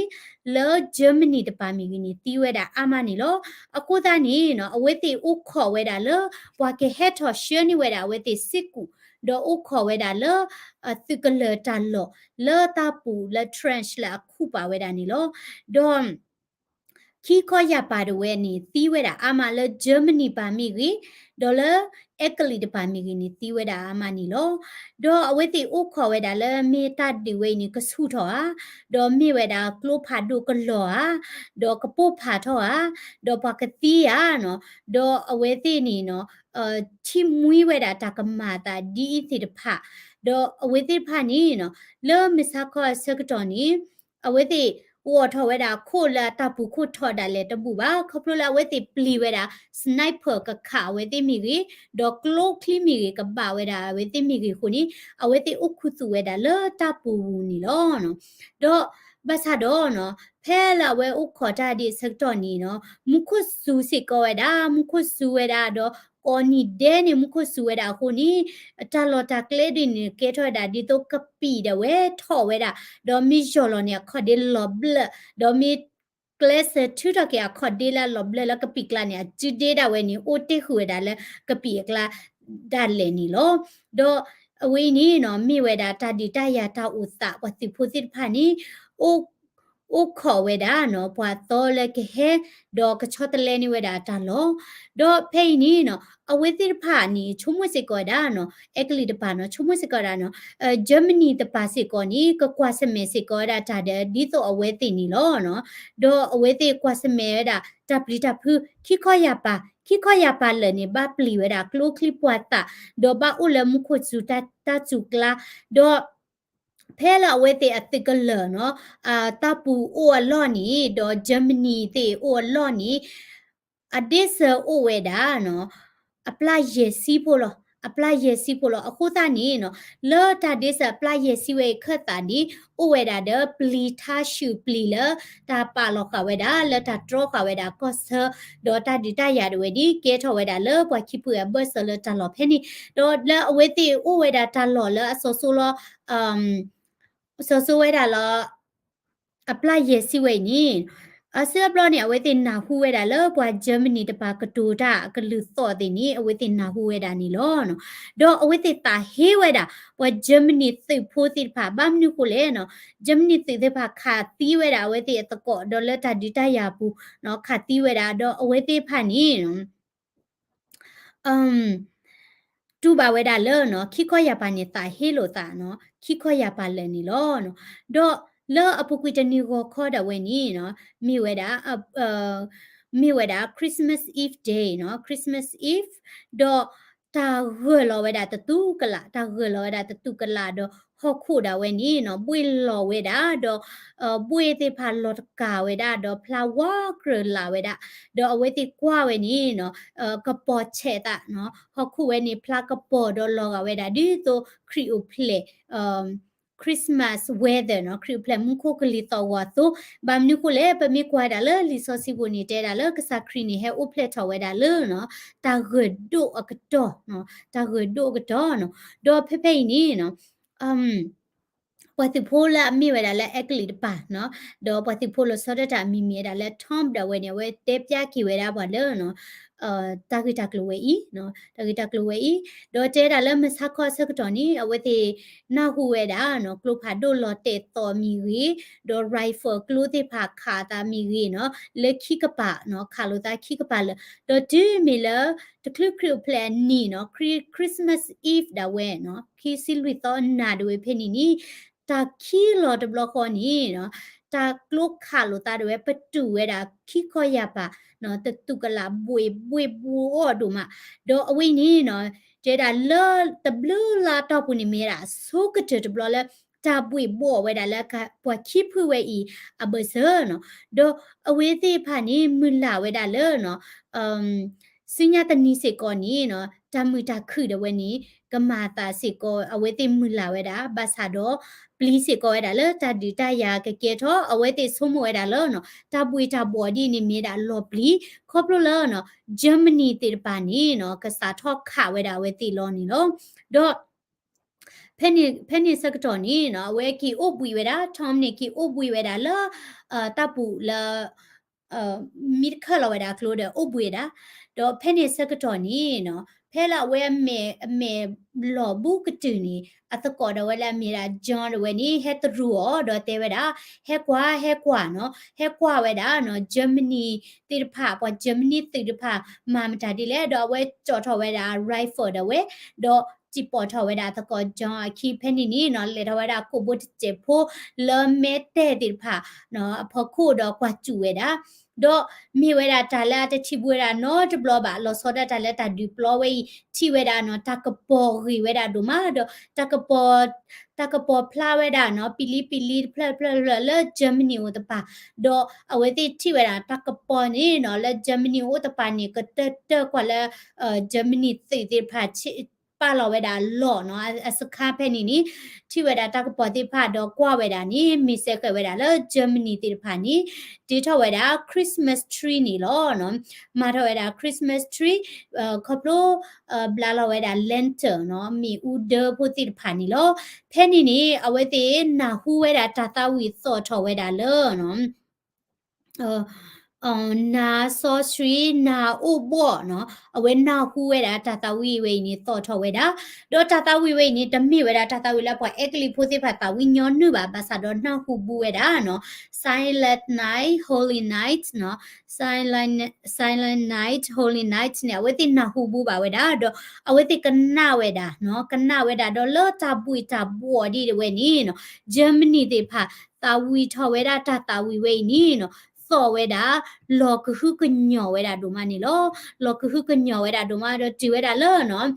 လၢ Germany တပၤမ့ၢ်ဂ့ၤန့ၣ် သံဝဲဒၣ်အါမးန့ၣ်လီၤ. အဃိသတးန့ၣ်နီၤ အဝဲသ့ၣ်အိၣ်ခိးဝဲဒၣ်လၢ ပှၤကဟဲထီၣ်ဆှၢန့ၢ်ဝဲဒၣ်အဝဲသ့ၣ်စ့ၢ်ကီး, ဒီးအိၣ်ခိးဝဲဒၣ်လၢ သုးကလၢၤတၢ်လီၢ် လၢတၢ်ပူၤလၢ trench လၢအခုၣ်ပာ်ဝဲဒၣ်န့ၣ်လီၤ. ဒီး ခံခီယၢ်ပၤဒၣ်ဝဲန့ၣ် သံဝဲဒၣ်အါမးလၢ Germany ပၤမ့ၢ်ဂ့ၤ, ဒီးလၢအဲကလံးတပၤမ့ၢ်ဂ့ၤန့ၣ် သံဝဲဒၣ်အါမးန့ၣ်လီၤ. ဒီးအဝဲသ့ၣ်အိၣ်ခိးဝဲဒၣ်လၢမ့ၢ်တၢ်ဒုးဝဲအံၤန့ၣ် ကဆူၣ်ထီၣ်ဧါ, ဒီးမ့ၢ်ဝဲဒၣ်ကျိဖးဒိၣ်ကလီၤဧါ, ဒီးကပိၢ်ဖးထီၣ်ဧါ, ဒီးပှၤကသံဧါနီၤ, ဒီးအဝဲသ့ၣ်န့ၣ်နီၤ ထံၣ်မှံဝဲဒၣ်တၢ်ကမၤအသးဒ်အံၤသ့ၣ်တဖၣ်, ဒီးအဝဲသ့ၣ်တဖၣ်န့ၣ်နီၤ လၢမုၢ်ဆါခီအဆၢကတီၢ်န့ၣ် အဝဲသ့ၣ်အိးထီၣ်ဝဲဒၣ်အခိၣ်လၢအတၢ်ပူၤခိၣ်ထီးဒၣ်လဲာ်တဘူၣ်ဘၣ် ခီဖျိလၢအဝဲသ့ၣ်ပျံၤဝဲဒၣ် sniper ကခးအဝဲသ့ၣ်မ့ၢ်ဂ့ၤ, ဒီးကျိချံမ့ၢ်ဂ့ၤ ကဘၣ်ဝဲဒၣ်အဝဲသ့ၣ်မ့ၢ်ဂ့ၤအဃိန့ၣ် အဝဲသ့ၣ်အိၣ်ခူသူၣ်ဝဲဒၣ်လၢတၢ်ပူၤပူၤန့ၣ်လီၤ. ဒီးဘၣ်ဆၣ်ဒီးနီၤ ဖဲလၢအဝဲအိၣ်ခိးတၢ်ဒ်အဆၢကတီၢ်န့ၣ်နီၤ မူခိၣ်စူၤစ့ၢ်ကီးဝဲဒၣ် မူခိၣ်စူၤဝဲဒၣ် ဒီးကိးနံၤဒဲးန့ၣ် မူခိၣ်စူၤဝဲဒၣ်အဃိန့ၣ် တၢ်လီၢ်တၢ်ကျဲဒ်န့ၣ် ကဲထီၣ်ဝဲဒၣ်ဒ်သိးကပံာ်ဒၣ်ဝဲထီၣ်ဝဲဒၣ် ဒီးမ့ၢ်ယီၢ်လီၤန့ၣ် အခီၣ်ဒ့လီၤဘျၢၣ် ဒီးမ့ၢ်ကျဲးစၢးထုးထီၣ်က့ၤအခီၣ်ဒ့လၢအလီၤဘျၢၣ်လၢကပံာ်ကျါန့ၣ် အစုဒ့ဒၣ်ဝဲန့ၣ် အိၣ်တ့ၢ်ဃုာ်ဝဲဒၣ်လၢကပံာ်အကျါဒၣ်လဲာ်န့ၣ်လီၤ. ဒီးအဝဲအံၤန့ၣ်နီၤ မ့ၢ်ဝဲဒၣ်တၢ်ဒုးတၢ်ယၤတၢ်အိၣ်သး ပှၤသုးဖိသ့ၣ်တဖၣ်န့ၣ် အိၣ် အိၣ်ခိးဝဲဒၣ်နီၤ ပှၤသီလၢကဟဲ ဒီးကဆီတလဲန့ၢ်ဝဲဒၣ်တၢ်လီၢ်. ဒီးဖဲအံၤန့ၣ်နီၤ အဝဲသ့ၣ်တဖၣ်န့ၣ် ဆိကမိၣ်စ့ၢ်ကီးဝဲဒၣ်နီၤ အဲကလံးတပၤနီၤ ဆိကမိၣ်စ့ၢ်ကီးဝဲဒၣ်နီၤ Germany တပၤစ့ၢ်ကီးန့ၣ် ကကွၢ်ဆၢၣ်မဲာ်စ့ၢ်ကီးဝဲဒၣ်တၢ်ဒီး ဒ်သိးအဝဲသ့ၣ်န့ၣ်လီၤ. ဒီးအဝဲသ့ၣ်ကွၢ်ဆၢၣ်မဲာ်ဝဲဒၣ် တၢ်ပျံၤတၢ်ဖုး ခံခီယာ်ပၤ ခံခီယာ်ပၤလၢာ်န့ၣ် ဘၣ်ပျံၤဝဲဒၣ်ကျိချံပှၤသး ဒီးဘၣ်အိၣ်လၢမူခိၣ်စူၤတၢ်စူၤကျါ ဒီး ဖဲလၢအဝဲသ့ၣ်အသုးကလၢၤနီၤ တၢ်ပူၤအိၣ်အလီၢ်န့ၣ် ဒီး Germany သ့ၣ်အိၣ်အလီၢ်န့ၣ် အဒ့စၢၤအိၣ်ဝဲဒၣ်နီၤ အပျၢ်ယဲၢ်ဆံဖိလီၤ အပျၢ်ယဲၢ်ဆံဖိလီၤ. အဃိသတးန့ၣ်နီၤ လၢတၢ်ဒ့စၢၤအပျၢ်ယဲၢ်ဆံဝဲအံၤခၢၣ်သးန့ၣ် အိၣ်ဝဲဒၣ်ဒီးပျံၤထါၡူၣ်ပျံၤလၢ တၢ်ပာ်လီၤဃာ်ဝဲဒၣ် လၢတၢ်တြီဃာ်ဝဲဒၣ်ကီၢ်ဆၢ ဒီးတၢ်ဒုးတၢ်ယၤဒၣ်ဝဲန့ၣ် ကဲထီၣ်ဝဲဒၣ်လၢပှၤခံဖုအဘၢၣ်စၢၤလၢတၢ်လီၢ်ဖဲန့ၣ် ဒီးလၢအဝဲသ့ၣ်အိၣ်ဝဲဒၣ်တၢ်လီၢ်လၢအစီၤစိလီၤ စီၤစိဝဲဒၣ်လၢ အပျၢ်ယဲၢ်ဆံဝဲအံၤန့ၣ် အဆၢအဘျီန့ၣ် အဝဲသ့ၣ်နၢ်ဟူဝဲဒၣ်လၢပှၤ Germany တပၤကတိၤတၢ်အကလုၢ်သီၣ်သ့ၣ်န့ၣ် အဝဲသ့ၣ်နၢ်ဟူဝဲဒၣ်န့ၣ်လီၤ. ဒီးအဝဲသ့ၣ်သးဟ့ဝဲဒၣ် ပှၤ Germany သုးဖိသ့ၣ်တဖၣ် ဘၣ်မနုၤဃိလဲၣ်နီၤ Germany သုးသ့ၣ်တဖၣ်ခးသံဝဲဒၣ်အဝဲသ့ၣ်အသကိး ဒီးလၢတၢ်ဒုးတၢ်ယၤအပူၤ ခးသံဝဲဒၣ် ဒီးအဝဲသ့ၣ်တဖၣ်န့ၣ် တူၢ်ဘၣ်ဝဲဒၣ်လၢနီၤ ခံခီယာ်ပၤန့ၣ် သးဟ့လိာ်သးနီၤ ခံခီယာ်ပၤလၢာ်န့ၣ်လီၤ. ဒီးလၢအပူၤကွံာ်တနံၤဂီၤခီဒၣ်ဝဲန့ၣ်နီၤ မ့ၢ်ဝဲဒၣ် မ့ၢ်ဝဲဒၣ် Christmas Eve Day နီၤ Christmas Eve ဒီးတၢ်ဂၢၢ်လီၤဝဲဒၣ်တတူၢ်ကလာ် တၢ်ဂၢၢ်လီၤဝဲဒၣ်တတူၢ်ကလာ်ဒီး ဟီၣ်ခိၣ်ဒၣ်ဝဲန့ၣ်နီၤ ဘှ့ၣ်လီၤဝဲဒၣ် ဒီး ဘှ့ၣ်သ့ၣ်တဖၣ်လီၤတကၢ်ဝဲဒၣ် ဒီးဖျါဝါကြၢးလၢ်ဝဲဒၣ် ဒီးအဝဲသ့ၣ်ကွၢ်ဝဲန့ၣ်နီၤ ကပီၤဆဲးသးနီၤ ဟီၣ်ခိၣ်ဝဲန့ၣ် ဖျါကပီၤဒီးလီၤဂာ်ဝဲဒၣ် ဒ်သိးခရံာ်အိၣ်ဖျဲၣ် Christmas weather နီၤ ခရံာ်အိၣ်ဖျဲၣ်မူခိၣ်ကလံၤသီၣ်ဂီၤအသိး ဘၣ်မနုၤဃိလဲၣ် ပမ့ၢ်ကွၢ်ဝဲဒၣ်လၢလံာ်စီဆှံပူၤန့ၣ် တဲဒၣ်လၢကစၢ်ခရံာ်န့ၣ် ဟဲအိၣ်ဖျဲၣ်ထီၣ်ဝဲဒၣ်လၢနီၤ တၢ်ဂၢၢ်ဒိၣ်အကတီၢ်နီၤ တၢ်ဂၢၢ်ဒိၣ်အကတီၢ်နီၤ ဒီးဖဲဖဲအံၤန့ၣ်နီၤ ပှၤသုးဖိလၢအမ့ၢ်ဝဲဒၣ်လၢအဲကလံးတပၤနီၤ ဒီးပှၤသုးဖိလီၤဆီဒၣ်တၢ်အမံၤမ့ၢ်ဝဲဒၣ်လၢ Tom ဒၣ်ဝဲန့ၣ် အဝဲတဲပျါက့ၤဝဲဒၣ်ပှၤလၢ တၢ်ဂ့ၢ်တၢ်ကျိၤဝဲအံၤ တၢ်ဂ့ၢ်တၢ်ကျိၤဝဲအံၤ ဒီးတဲဒၣ်လၢမုၢ်ဆါခီအဆၢကတီၢ်န့ၣ် အဝဲသ့ၣ်နၢ်ဟူဝဲဒၣ်နီၤ ကျိဖးဒိၣ်လီၤတဲာ်သီၣ်မ့ၢ်ဂ့ၤ ဒီး rifle ကျိသ့ၣ်တဖၣ်ခးသးမ့ၢ်ဂ့ၤနီၤ လၢခံကပၤနီၤ ခးလိာ်သးခံကပၤလၢာ် ဒီးတုၤမ့ၢ်လၢ တချုးခရံာ်အိၣ်ဖျဲၣ်အနံၤနီၤ ခရံာ် Christmas Eve ဒၣ်ဝဲနီၤ ခံဆံလွံၢ်သီအနၤဒၣ်ဝဲဖဲန့ၣ်န့ၣ် တၢ်ခံလီၤတဘျီဃီန့ၣ်နီၤ တၢ်ကျိခးလိာ်သးဒၣ်ဝဲ ပတုာ်ဝဲဒၣ်ခံခီယာ်ပၤနီၤ တတူၢ်ကလာ်ဘှ့ၣ်ဘှ့ၣ်ဘှီအီၤဒိၣ်မး ဒီးအဝဲအံၤန့ၣ်နီၤ တဲဒၣ်လၢတဘျုးလါတီၢ်ပူၤန့ၣ်မ့ၢ်ဝဲဒၣ် အဆိကတၢၢ်တဘျီလၢ တၢ်ဘှ့ၣ်ဘှီအီၤဝဲဒၣ်လၢပှၤခံဖုဝဲအံၤအဘၢၣ်စၢၤနီၤ ဒီးအဝဲသ့ၣ်တဖၣ်န့ၣ် မုၢ်လၢ်ဝဲဒၣ်လၢနီၤ ဆူညါတနံၤစ့ၢ်ကီးန့ၣ်နီၤ တၢ်မုာ်တၢ်ခုၣ်ဒၣ်ဝဲန့ၣ် ကမၤအသးစ့ၢ်ကီး အဝဲသ့ၣ်မုၢ်လၢ်ဝဲဒၣ် ဘၣ်ဆၣ်ဒီး ပျံၤစ့ၢ်ကီးဝဲဒၣ်လၢတၢ်ဒုးတၢ်ယၤကကဲထီၣ် အဝဲသ့ၣ်ဆိကမိၣ်ဝဲဒၣ်လၢနီၤ တၢ်ဘှ့ၣ်တၢ်ဘှီၣ်ဒ်န့ၣ်မ့ၢ်ဒၣ်လီၤပျံၤ ခီဖျိလၢနီၤ Germany သ့ၣ်တဖၣ်န့ၣ်နီၤ ကစးထီၣ်ခးဝဲဒၣ်အဝဲသ့ၣ်လီၤန့ၣ်လီၤ. ဒီး ဖဲန့ၣ် ဖဲန့ၣ်ဆၢကတီၢ်န့ၣ်နီၤ အဝဲက့ၤအိၣ်ဘှံးဝဲဒၣ် Tom န့ၣ်က့ၤအိၣ်ဘှံးဝဲဒၣ်လၢ တၢ်ပူၤလၢ မံတခၢၣ်လီၤဝဲဒၣ်ကျိဒီးအိၣ်ဘှံးဝဲဒၣ် ဒီးဖဲန့ၣ်ဆၢကတီၢ်န့ၣ်နီၤ ဖဲလၢအဝဲအမဲာ် အမဲာ်လီၤဘူးကတုာ်န့ၣ် အသကိးဒၣ်ဝဲလၢအမ့ၢ်ဒၣ် John ဒၣ်ဝဲန့ၣ် ဟဲတရူးအီၤ ဒီးတဲဝဲဒၣ် ဟဲကွၢ် ဟဲကွၢ်နီၤ ဟဲကွၢ်ဝဲဒၣ်နီၤ Germany သ့ၣ်တဖၣ် ပှၤ Germany သုးတဖၣ် မၤမတၤဒ်လဲၣ် ဒီးအဝဲကၠီၣ်ထီၣ်ဝဲဒၣ် rifle ဒၣ်ဝဲ ဒီး စံးပိာ်ထီၣ်ဝဲဒၣ်သကိး John အခံ ဖဲန့ၣ်န့ၣ်နီၤ လဲၤထီၣ်ဝဲဒၣ်ကိာ်ဘိတစဲးဖိလၢမဲတဲာ်သ့ၣ်တဖၣ်နီၤ အဖီခိၣ်ဒီးကွၢ်စူၣ်ဝဲဒၣ် ဒီးမ့ၢ်ဝဲဒၣ်တၢ်လၢအတထံၣ်ဘူးဝဲဒၣ်နီတဘျီဘၣ် လီၤဆီဒၣ်တၢ်လၢတၢ်ဒုးပျီဝဲအံၤ ထံၣ်ဝဲဒၣ်နီၤ တၢ်ကပီၤဂ့ၤဝဲဒၣ်ဒိၣ်မး ဒီးတၢ်ကပီၤ တၢ်ကပီၤဖျါဝဲဒၣ်နီၤ ပံၤလံပံၤလံတဖျၢၣ်တဖျၢၣ်တဖျၢၣ်လၢ Germany အိၣ်တပၤ ဒီးအဝဲသ့ၣ်ထံၣ်ဝဲဒၣ်တၢ်ကပီၤန့ၣ်နီၤ လၢ Germany အိၣ်တပၤန့ၣ် ကတၢၢ်တၢၢ်ကွၢ်လၢ Germany သုးသ့ၣ်တဖၣ် ပာ်လီၤဝဲဒၣ်လီၢ်နီၤ အစခါဖဲန့ၣ်န့ၣ် ထံၣ်ဝဲဒၣ်တၢ်ကပီၤသ့ၣ်တဖၣ်ဒီးကွၢ်ဝဲဒၣ်န့ၣ် မ့ၢ်စဲးဃဲးဝဲဒၣ်လၢ Germany သ့ၣ်တဖၣ်န့ၣ် တ့ထီၣ်ဝဲဒၣ် Christmas tree န့ၣ်လီၤ. မၤထီၣ်ဝဲဒၣ် Christmas tree ခီဖျိ ဘျးလီၤဝဲဒၣ် lantern နီၤ မ့ၣ်အူဒၢဖိသ့ၣ်တဖၣ်န့ၣ်လီၤ. ဖဲန့ၣ်န့ၣ် အဝဲသ့ၣ်နၢ်ဟူဝဲဒၣ်တၢ်သးဝံၣ်သီၣ်ထီၣ်ဝဲဒၣ်လၢ နၢ်စီဆှံ နၢ်အိၣ်ဘှီၣ်နီၤ အဝဲနၢ်ဟူဝဲဒၣ်တၢ်သးဝံၣ်ဝဲအံၤန့ၣ် သီၣ်ထီၣ်ဝဲဒၣ် ဒီးတၢ်သးဝံၣ်ဝဲအံၤန့ၣ် တမ့ၢ်ဝဲဒၣ်တၢ်သးဝံၣ်လၢပှၤအဲကလံးဖိသ့ၣ်တဖၣ်သးဝံၣ်ညီနုၢ်ဘၣ် ဘၣ်ဆၣ်ဒီးနၢ်ဟူဘူးဝဲဒၣ်နီၤ Silent Night Holy Night နီၤ Silent Silent Night Holy Night န့ၣ် အဝဲသ့ၣ်နၢ်ဟူဘူးဘၣ်ဝဲဒၣ် ဒီးအဝဲသ့ၣ်ကနၣ်ဝဲဒၣ်နီၤ ကနၣ်ဝဲဒၣ်ဒီးလၢတၢ်ဘှံးတၢ်ဘှီၣ်ဒ်ဝဲန့ၣ်နီၤ Germany သ့ၣ်တဖၣ် သးဝံၣ်ထီၣ်ဝဲဒၣ်တၢ်သးဝံၣ်ဝဲအံၤန့ၣ်နီၤ သီၣ်ဝဲဒၣ် လီၤကဟုကညီၢ်ဝဲဒၣ်ဒိၣ်မးန့ၣ်လီၤ. လီၤကဟုကညီၢ်ဝဲဒၣ်ဒိၣ်မးဒီးတုၤဝဲဒၣ်လၢနီၤ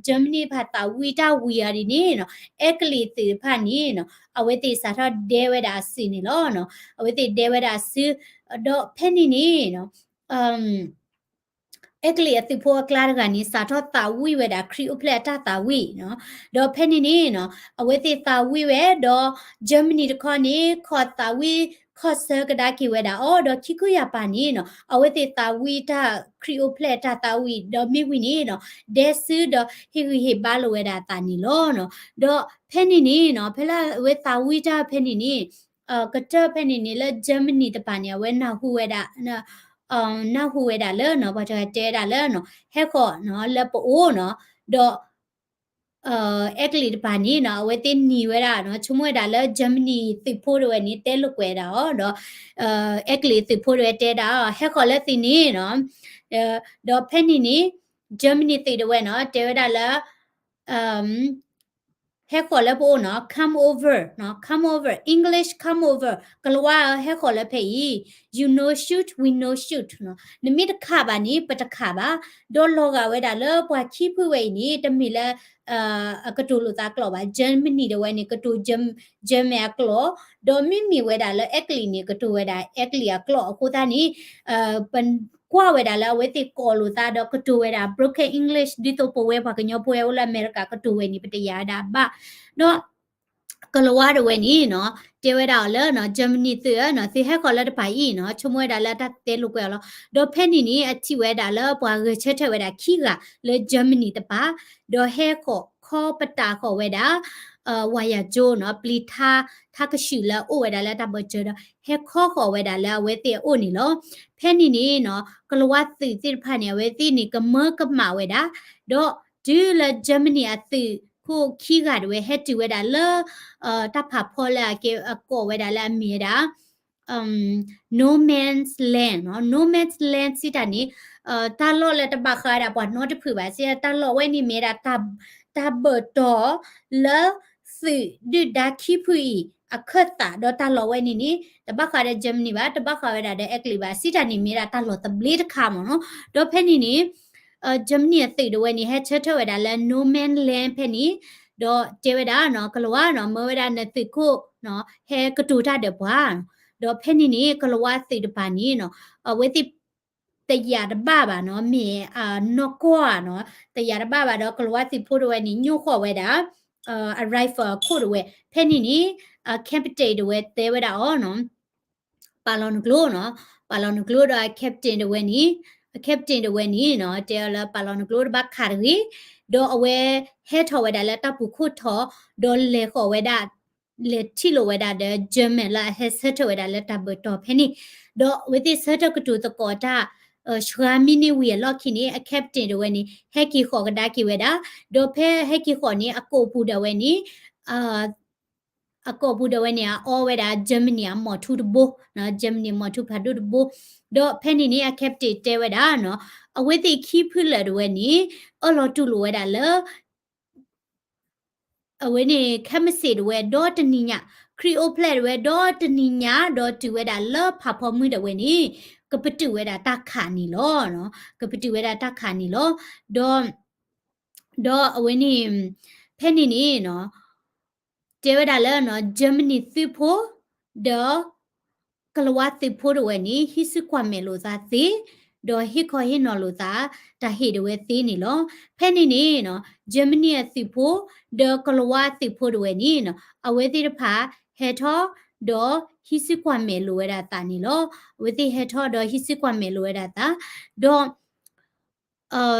Germany တဖၣ်သးဝံၣ်တၢ်ဝံၤအီၤဒ်န့ၣ်နီၤ အဲကလံးသုးတဖၣ်န့ၣ်နီၤ အဝဲသ့ၣ်စးထီၣ်ဒဲဝဲဒၣ်အစုန့ၣ်လီၤ. အဝဲသ့ၣ်ဒဲဝဲဒၣ်အစု ဒီးဖဲန့ၣ်န့ၣ်နီၤ အဲကလံးအသုးဖိအကျါတဂၤန့ၣ် စးထီၣ်သးဝံၣ်ဝဲဒၣ်ခရံာ်အိၣ်ဖျဲၣ်အတၢ်သးဝံၣ်နီၤ ဒီးဖဲန့ၣ်န့ၣ်နီၤ အဝဲသ့ၣ်သးဝံၣ်ဝဲဒီး Germany တခီန့ၣ် ခီၣ်သးဝံၣ် ခီၣ်ဆၢကဒါက့ၤဝဲဒၣ်အီၤ ဒီးခံခူယၢ်ပၤန့ၣ်နီၤ အဝဲသ့ၣ်သးဝံၣ်တၢ်ခရံာ်အိၣ်ဖျဲၣ်တၢ်သးဝံၣ် ဒီးမ့ၢ်ဝံၤန့ၣ်နီၤ ဒဲစုဒီးဟ့ၣ်ဂံၢ်ဟ့ၣ်ဘါလိာ်ဝဲဒၣ်အသးန့ၣ်လီၤ. ဒီးဖဲန့ၣ်န့ၣ်နီၤ ဖဲလၢအဝဲသးဝံၣ်တၢ်ဖဲန့ၣ်န့ၣ် ကတၢၢ်ဖဲန့ၣ်န့ၣ် လၢ Germany တပၤန့ၣ် အဝဲနၢ်ဟူဝဲဒၣ် နၢ်ဟူဝဲဒၣ်လၢနီၤ ပှၤတဂၤတဲဝဲဒၣ်လၢနီၤ ဟဲဃီၤနီၤ လၢပအိၣ်နီၤ ဒီး အဲကလံးတပၤန့ၣ်နီၤ အဝဲသ့ၣ်နံၤဝဲဒၣ်နီၤ ဆိကမိၣ်ဝဲဒၣ်လၢ Germany သုးဖိတဝဲန့ၣ် တဲလိာ်ကွဲဒၣ်အီၤ ဒီး အဲကလံးသုးဖိတဝဲတဲဒၣ်အီၤ ဟဲဃီၤလၢသုးန့ၣ်နီၤ ဒီးဖဲန့ၣ်န့ၣ် Germany သုးတဝဲနီၤ တဲဝဲဒၣ်လၢ ဟဲဃီၤလၢပအိၣ်နီၤ come over နီၤ come over English come over ကလၤဝါဧၢ ဟဲဃီၤလၢဖဲအံၤ you no shoot we no shoot နီၤ နမ့ၢ်တခးဘၣ်န့ၣ် ပတခးဘၣ် ဒီးလီၤဂာ်ဝဲဒၣ်လၢပှၤခံဖုဝဲအံၤန့ၣ် တမ့ၢ်လၢ အကတိၤလိာ်သးကျိာ်ဘၣ် Germany တဝဲန့ၣ် ကတိၤ German အကျိာ် ဒီးမ့မ့ၢ်ဝဲဒၣ်လၢအဲကလံးန့ၣ် ကတိၤဝဲဒၣ်အဲကလံးအကျိာ်အဃိသတးန့ၣ် ပကွၢ်ဝဲဒၣ်လၢအဝဲသ့ၣ်ကိးလိာ်သးဒီးကတိၤဝဲဒၣ် broken English ဒ်သိးပဝဲပှၤကညီဖိဟဲအိၣ်လၢအမဲရကၤကတိၤဝဲန့ၣ် ပတယာ်ဝဲဒၣ်ဘၣ် ဒီး ကလၤဝါတဝဲန့ၣ်နီၤ တဲဝဲဒၣ်အီၤလၢနီၤ Germany သုးဧၢနီၤ သုဟဲဃီၤလၢတပၤအံၤနီၤ ဆိကမိၣ်ဝဲဒၣ်လၢတၢ်တဲလိာ်ကွဲအီၤလီၤ. ဒီးဖဲန့ၣ်န့ၣ် အထံၣ်ဝဲဒၣ်လၢပှၤဂဲၤဆၢထၢၣ်ဝဲဒၣ်ခံဂၤလၢ Germany တပၤ ဒီးဟဲဃီၤခီပတာ်ဃီၤဝဲဒၣ် ဝၤယၤကၠိနီၤ ပျံၤထါ ထါကဆူၣ်လၢအအိၣ်ဝဲဒၣ်လၢတၢ်ဘၢၣ်စၢၤဒီး ဟဲခီဃီၤဝဲဒၣ်လၢအဝဲသ့ၣ်အအိၣ်န့ၣ်လီၤ. ဖဲန့ၣ်န့ၣ်နီၤ ကလၤဝါသုးသ့ၣ်တဖၣ်န့ၣ် အဝဲသ့ၣ်န့ၣ် ကမၢကမၣ်ဝဲဒၣ် ဒီးတုၤလၢ Germany အသုးခိၣ်ခံဂၤတဝဲ ဟဲတုၤဝဲဒၣ်လၢ တၢ်ဖးဖီလၢအကဲ အကိးဝဲဒၣ်လၢအမ့ၢ်ဝဲဒၣ် no man's land နီၤ no man's land စံးတၢ်န့ၣ် တၢ်လီၢ်လၢတဘၣ်ဃးဝဲဒၣ်ပှၤနီတဖုဘၣ် စံးတၢ်လီၢ်ဝဲန့ၣ်မ့ၢ်ဝဲဒၣ် တၢ်ဘၢၣ်တီၢ်လၢ သုးဒုၣ်ဒါခံဖုအံၤ အခၢၣ်သးဒီးတၢ်လီၢ်ဝဲန့ၣ်န့ၣ် တဘၣ်ဃးဒီး Germany ဘၣ် တဘၣ်ဃးဝဲဒၣ်ဒီးအဲကလံးဘၣ် စံးတၢ်န့ၣ်မ့ၢ်ဝဲဒၣ်တၢ်လီၢ်သဘျ့တခါမ့ၢ်နီၤ ဒီးဖဲန့ၣ်န့ၣ် Germany အသုးတဝဲန့ၣ် ဟဲဆၢထၢၣ်ဝဲဒၣ်လၢ no man's land ဖဲန့ၣ် ဒီးတဲဝဲဒၣ်နီၤ ကလၤဝါနီၤ မၢဝဲဒၣ်နသုးခိၣ်နီၤ ဟဲကတိၤတၢ်ဒီးပှၤ ဒီးဖဲန့ၣ်န့ၣ် ကလၤဝါသုးတပၤန့ၣ်နီၤ အဝဲသ့ၣ် တယာ်တဘၣ်ဘၣ်နီၤ မ့ၢ်နီၢ်ကီၢ်ဧါနီၤ တယာ်တဘၣ်ဘၣ်ဒီး ကလၤဝါသုးဖိတဝဲန့ၣ် ညိၣ်ဃီၤဝဲဒၣ် အ rifle အခိၣ်တဝဲ ဖဲန့ၣ်န့ၣ် captain တဝဲတဲဝဲဒၣ်အီၤနီၤ ပာ်လီၤနကျိနီၤ ပာ်လီၤနကျိဒီး captain တဝဲန့ၣ် captain တဝဲန့ၣ်နီၤ တဲအီၤလၢပာ်လီၤနကျိတဘၣ်ခးတဂ့ၤ ဒီးအဝဲဟဲထီၣ်ဝဲဒၣ်လၢတၢ်ပူၤခိၣ်ထီၣ် ဒီးလဲၤဃီၤဝဲဒၣ် လဲၤထံၣ်လိာ်ဝဲဒၣ်ဒီး German လၢအဟဲဆၢထၢၣ်ဝဲဒၣ်လၢတၢ်ဘၢၣ်တီၢ်ဖဲန့ၣ် ဒီးအဝဲသ့ၣ်ဆၢထၢၣ်ကတိၤသကိးတၢ် ဆှါမံးနံးဝံၤအလီၢ်ခံန့ၣ် အ captain တဝဲန့ၣ် ဟဲက့ၤဃီၤကဒါက့ၤဝဲဒၣ် ဒီးဖဲဟဲက့ၤဃီၤန့ၣ် အကိာ်ပူၤဒၣ်ဝဲန့ၣ် အကိာ်ပူၤဒၣ်ဝဲန့ၣ် အအီဝဲဒၣ် Germany အမီၤထူတဘိ Germany မီၤထူဖးဒိၣ်တဘိ ဒီးဖဲန့ၣ်န့ၣ် အ captain တဲဝဲဒၣ်နီၤ အဝဲသ့ၣ်ခံဖုလၢာ်တဝဲန့ၣ် အၢၣ်လီၤတူၢ်လိာ်ဝဲဒၣ်လၢ အဝဲန့ၣ် ခဲမုၢ်ဆ့ၣ်ဒၣ်ဝဲဒီတနံၤညါ, ခရံာ်အိၣ်ဖျဲၣ်ဒၣ်ဝဲဒီတနံၤညါ ဒီးတုၤဝဲဒၣ်လၢဖးဖီမုၢ်ဒၣ်ဝဲန့ၣ် ကပတုာ်ဝဲဒၣ်တၢ်ခးန့ၣ်လီၤ. ကပတုာ်ဝဲဒၣ်တၢ်ခးန့ၣ်လီၤ. ဒီး ဒီးအဝဲန့ၣ် ဖဲန့ၣ်န့ၣ် တဲဝဲဒၣ်လၢ Germany သုးဖိ ဒီး ကလၤဝါသုးဖိဒၣ်ဝဲန့ၣ် ဟံးစုကွၢ်မဲာ်လိာ်သးသ့, ဒီးဟ့ၣ်ခီဟ့ၣ်နီၤလိာ်သး တၢ်ဟ့ၣ်ဒၣ်ဝဲသ့န့ၣ်လီၤ. ဖဲန့ၣ်န့ၣ် Germany အသုးဖိ ဒီးကလၤဝါသုးဖိဒၣ်ဝဲန့ၣ် အဝဲသ့ၣ်တဖၣ်ဟဲထီၣ် ဒီးဟံးစုကွၢ်မဲာ်လိာ်ဝဲဒၣ်သးန့ၣ်လီၤ. အဝဲသ့ၣ်ဟဲထီၣ်ဒီးဟံးစုကွၢ်မဲာ်လိာ်ဝဲဒၣ်သး, ဒီး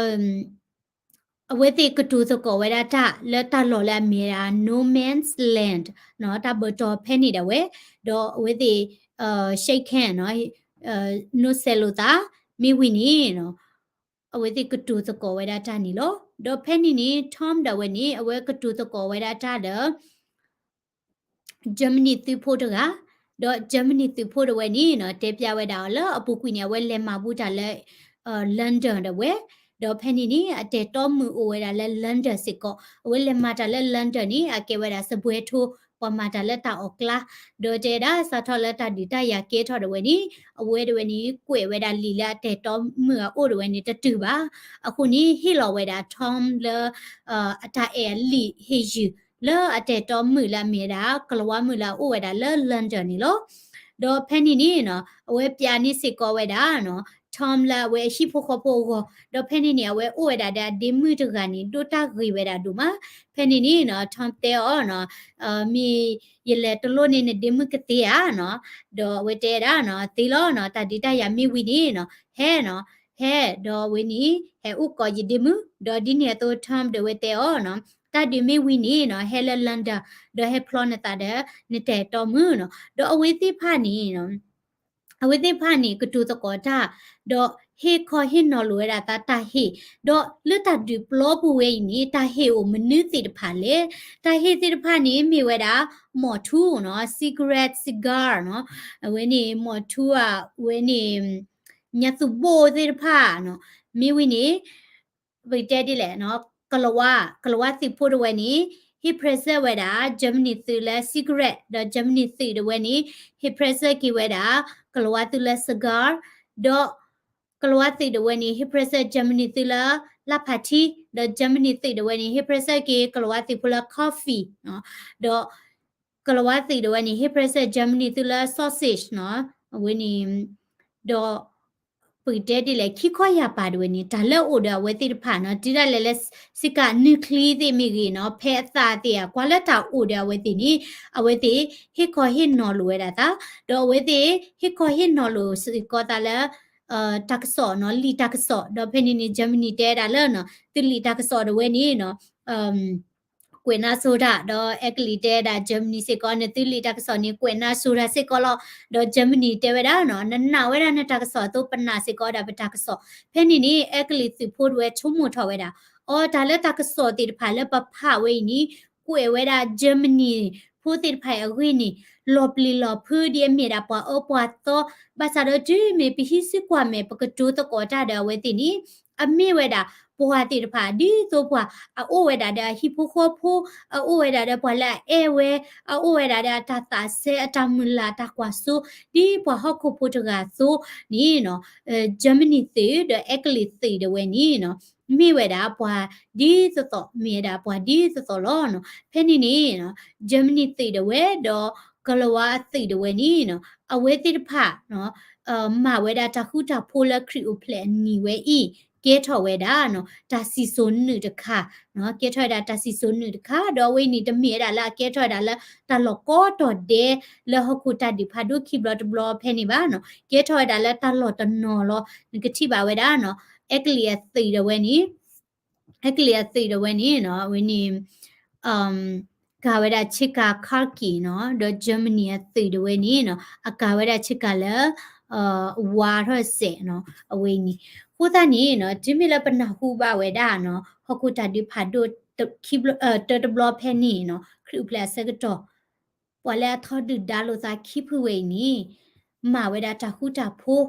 အဝဲသ့ၣ်ကတိၤသကိးဝဲဒၣ်တၢ်လၢတၢ်လီၢ်လၢအမ့ၢ်ဒၣ် no man's land တၢ်ဘၢတီၤဖဲန့ၣ်ဒၣ်ဝဲ, ဒီးအဝဲသ့ၣ် shake hand နီၤ နီၤစဲးလိာ်သး မ့ၢ်ဝံၤန့ၣ် အဝဲသ့ၣ်ကတိၤသကိးဝဲဒၣ်တၢ်န့ၣ်လီၤ. ဒီးဖဲန့ၣ်န့ၣ် Tom ဒၣ်ဝဲန့ၣ် အဝဲကတိၤသကိးဝဲဒၣ်တၢ်ဒီး Germany သုးဖိတဂၤ, ဒီး Germany သုးဖိဒၣ်ဝဲန့ၣ် တဲပျးဝဲဒၣ်အီၤလၢအပူၤကွံာ်န့ၣ် အဝဲလဲၤမၤဘူးတၢ်လၢ London ဒၣ်ဝဲ, ဒီးဖဲန့ၣ်န့ၣ် အတၢ်တီမုၣ်အိၣ်ဝဲဒၣ်လၢ London စ့ၢ်ကီး, အဝဲလဲၤမၤတၢ်လၢ London န့ၣ် အကဲဝဲဒၣ်စပွဲထိ ပှၤမၤတၢ်လၢတၢ်အီၣ်ကျါ, ဒီးတဲဒၣ်စးထီၣ်လၢတၢ်ဒုးတၢ်ယၤကဲထီၣ်ဒၣ်ဝဲန့ၣ် အဝဲဒၣ်ဝဲန့ၣ် ကွဲးဝဲဒၣ်လံာ်လၢအတၢ်တီမုၣ်အအိၣ်ဒၣ်ဝဲန့ၣ်တတုၤဘၣ်. အဃိန့ၣ် ဟ့ၣ်လီၤဝဲဒၣ် Tom လၢ အတၢ်အဲၣ်အလံာ်ဟ့ၣ်ယုၢ် လၢအတၢ်တီမုၣ်လၢအမ့ၢ်ဝဲဒၣ် ကလၤဝါမုၣ်လၢအအိၣ်ဝဲဒၣ်လၢ London န့ၣ်လီၤ. ဒီးဖဲန့ၣ်န့ၣ် အဝဲပျးန့ၢ်စ့ၢ်ကီးဝဲဒၣ် Tom လၢအဝဲအဟံၣ်ဖိဃီဖိအဂီၢ်, ဒီးဖဲန့ၣ်န့ၣ် အဝဲအိၣ်ဝဲဒၣ်ဒီးအဒ့မုၣ်တဂၤန့ၣ် ဒိၣ်တၢ်ဂ့ၤဝဲဒၣ်ဒိၣ်မး. ဖဲန့ၣ်န့ၣ် Tom တဲအီၤ မ့ၢ်ယလဲၤတလိၣ်န့ၣ်နဒ့မုၣ်ကသ့ဧါနီၤ, ဒီးအဝဲတဲဒၣ်နီၤ သ့လီၤနီၤ တၢ်ဒုးတၢ်ယၤမ့ၢ်ဝံၤန့ၣ်နီၤ ဟဲနီၤ, ဟဲ ဒီးအဝဲန့ၣ် ဟဲအိၣ်ကိးယဒ့မုၣ်, ဒီးဒ်န့ၣ်အသိး Tom ဒၣ်ဝဲတဲအီၤနီၤ တၢ်ဒုးမ့ၢ်ဝံၤန့ၣ်နီၤ ဟဲလၢ London ဒီးဟဲဖျီနသးဒီး နတၢ်တီမုၣ်နီၤ, ဒီးအဝဲသ့ၣ်တဖၣ်န့ၣ် အဝဲသ့ၣ်တဖၣ်န့ၣ် ကတိၤသကိးတၢ်, ဒီးဟ့ၣ်ခီဟ့ၣ်နီၤလိာ်ဝဲဒၣ်သးတၢ်ဟ့ၣ်, ဒီးလၢတၢ်ဒုးပျီပူၤဝဲအံၤန့ၣ် တၢ်ဟ့ၣ်အိၣ်မနုၤသ့ၣ်တဖၣ်လဲၣ်. တၢ်ဟ့ၣ်သ့ၣ်တဖၣ်န့ၣ် မ့ၢ်ဝဲဒၣ် မီၢ်ထူနီၤ cigarette, cigar နီၤ, အဝဲန့ၣ် မီၢ်ထူဧါ, အဝဲန့ၣ် ညၣ်သူဘိသ့ၣ်တဖၣ်နီၤ, မ့ၢ်ဝံၤန့ၣ် ပကတဲဒ်လဲၣ်နီၤ ကလၤဝါ, ကလၤဝါသုးဖိဒၣ်ဝဲန့ၣ် ဟ့ၣ် present ဝဲဒၣ် Germany သုးလၢ cigarette, ဒီး Germany သုးဒၣ်ဝဲန့ၣ် ဟ့ၣ် present က့ၤဝဲဒၣ် ကလၤဝါသုးလၢ cigar, ဒီး ကလၤဝါသုးဒၣ်ဝဲန့ၣ် ဟ့ၣ် present Germany သုးလၢ လါဖးထံ, ဒီး Germany သုးဒၣ်ဝဲန့ၣ် ဟ့ၣ် present က့ၤ ကလၤဝါသုးဖိလၢ coffee နီၤ, ဒီး ကလၤဝါသုးဒၣ်ဝဲန့ၣ် ဟ့ၣ် present Germany သုးလၢ sausage နီၤ, အဝဲန့ၣ် ဒီး ပကတဲဒ်လဲၣ် ခံခီယၢ်ပၤဒၣ်ဝဲန့ၣ် တၢ်လၢအအိၣ်ဒီးအဝဲသ့ၣ်တဖၣ်နီၤ တုၤဒၣ်လဲာ်လၢ စ့ၢ်ကီး nuclear သ့ၣ်မ့ၢ်ဂ့ၤနီၤ ဖဲအသးသ့ၣ်ဧါ ကွၢ်လၢတၢ်အိၣ်ဒီးအဝဲသ့ၣ်န့ၣ် အဝဲသ့ၣ်ဟ့ၣ်ခီဟ့ၣ်နီၤလိာ်ဝဲဒၣ်သး, ဒီးအဝဲသ့ၣ်ဟ့ၣ်ခီဟ့ၣ်နီၤလိာ်စ့ၢ်ကီးသးလၢ တၢ်ကစီၣ်နီၤ လံာ်တၢ်ကစီၣ်, ဒီးဖဲန့ၣ်န့ၣ် Germany တဲဒၣ်လၢနီၤ သုလံာ်တၢ်ကစီၣ်ဒၣ်ဝဲန့ၣ်နီၤ ကွဲးနါစိၤတၢ်, ဒီးအဲကလံးတဲဒၣ် Germany စ့ၢ်ကီး နသုလံာ်တၢ်ကစီၣ်န့ၣ် ကွဲးနါစိၤတၢ်စ့ၢ်ကီးလီၤ. ဒီး Germany တဲဝဲဒၣ်နီၤ နနာ်ဝဲဒၣ်နတၢ်ကစီၣ်အသိး ပနာ်စ့ၢ်ကီးဒၣ်ပတၢ်ကစီၣ်. ဖဲန့ၣ်န့ၣ် အဲကလံးသုးဖိဒၣ်ဝဲဆိကမိၣ်ထီၣ်ဝဲဒၣ် အီ တၢ်လၢတၢ်ကစီၣ်သ့ၣ်တဖၣ်လၢပဖးဝဲအံၤန့ၣ် ကွဲးဝဲဒၣ် Germany ဖိသ့ၣ်တဖၣ်အံၤအဂ့ၢ်န့ၣ် လီၤပျံၤလီၤဖုးဒ်အမ့ၢ်ဒၣ်ပှၤအၢပှၤသီ, ဘၣ်ဆၣ်ဒီးတုၤမ့ၢ်ပဟံးစုကွၢ်မဲာ် ပကတိၤသကိးတၢ်ဒီးအဝဲသ့ၣ်န့ၣ် အမ့ၢ်ဝဲဒၣ် ပှၤသ့ၣ်တဖၣ် ဒ်သိးပှၤအအိၣ်ဝဲဒၣ်ဒီးအဟံၣ်ဖိဃီဖိ, အအိၣ်ဝဲဒၣ်ဒီးပှၤလၢအအဲၣ်ဝဲ, အအိၣ်ဝဲဒၣ်ဒီးအတၢ်သးစဲ အတၢ်မုၢ်လၢ် အတၢ်ကွၢ်စိ, ဒ်ပှၤဟီၣ်ခိၣ်ဖိတဂၤအသိးန့ၣ်နီၤ, Germany သုးဒီးအဲကလံးသုးဒၣ်ဝဲန့ၣ်နီၤ, မ့ၢ်ဝဲဒၣ်ပှၤဒ်သိးသိး မ့ၢ်ဝဲဒၣ်ပှၤဒ်သိးသိးလီၤနီၤ. ဖဲန့ၣ်န့ၣ်နီၤ, Germany သုးဒၣ်ဝဲဒီး ကလၤဝါအသုးဒၣ်ဝဲန့ၣ်နီၤ, အဝဲသ့ၣ်တဖၣ်နီၤ မၤဝဲဒၣ်တၢ်ဃူတၢ်ဖိးလၢခရံာ်အိၣ်ဖျဲၣ်အနံၤဝဲအံၤ ကဲထီၣ်ဝဲဒၣ်နီၤ တၢ်စံၣ်စိၤနုာ်တခါ, ကဲထီၣ်ဝဲဒၣ်တၢ်စံၣ်စိၤနုာ်တခါ, ဒီးအဝဲအံၤန့ၣ် တမ့ၢ်ဝဲဒၣ်လၢအကဲထီၣ်ဝဲဒၣ်လၢ တၢ်လီၢ်ကိးတီၤဒဲး လၢဟီၣ်ခိၣ်တၢ်ဒုးဖးဒိၣ်ခံဘျီတဘျီဖဲန့ၣ်ဘၣ်နီၤ, ကဲထီၣ်ဝဲဒၣ်လၢတၢ်လီၢ်တနီၤလီၤ. နကထံၣ်ဘၣ်ဝဲဒၣ်နီၤ အဲကလံးအသုးဒၣ်ဝဲန့ၣ် အဲကလံးအသုးဒၣ်ဝဲန့ၣ်နီၤ အဝဲန့ၣ် ကၤဝဲဒၣ်ဆ့ကၤ Kharkiv နီၤ, ဒီး Germany အသုးဒၣ်ဝဲန့ၣ်နီၤ အကၤဝဲဒၣ်ဆ့ကၤလၢ ဝါထီၣ်စဲးနီၤ အဝဲန့ၣ်. အဃိသတးန့ၣ်နီၤ တုၤမ့ၢ်လၢပနၢ်ဟူဘၣ်ဝဲဒၣ်နီၤ ဟီၣ်ခိၣ်တၢ်ဒုးဖးဒိၣ်ခံဘျီ တၢတဘျီဖဲန့ၣ်နီၤ ခရံာ်အိၣ်ဖျဲၣ်အဆၢကတီၢ် ပှၤလၢအထီဒုၣ်ဒါလိာ်သးခံဖုဝဲအံၤန့ၣ် မၤဝဲဒၣ်တၢ်ဃူတၢ်ဖိး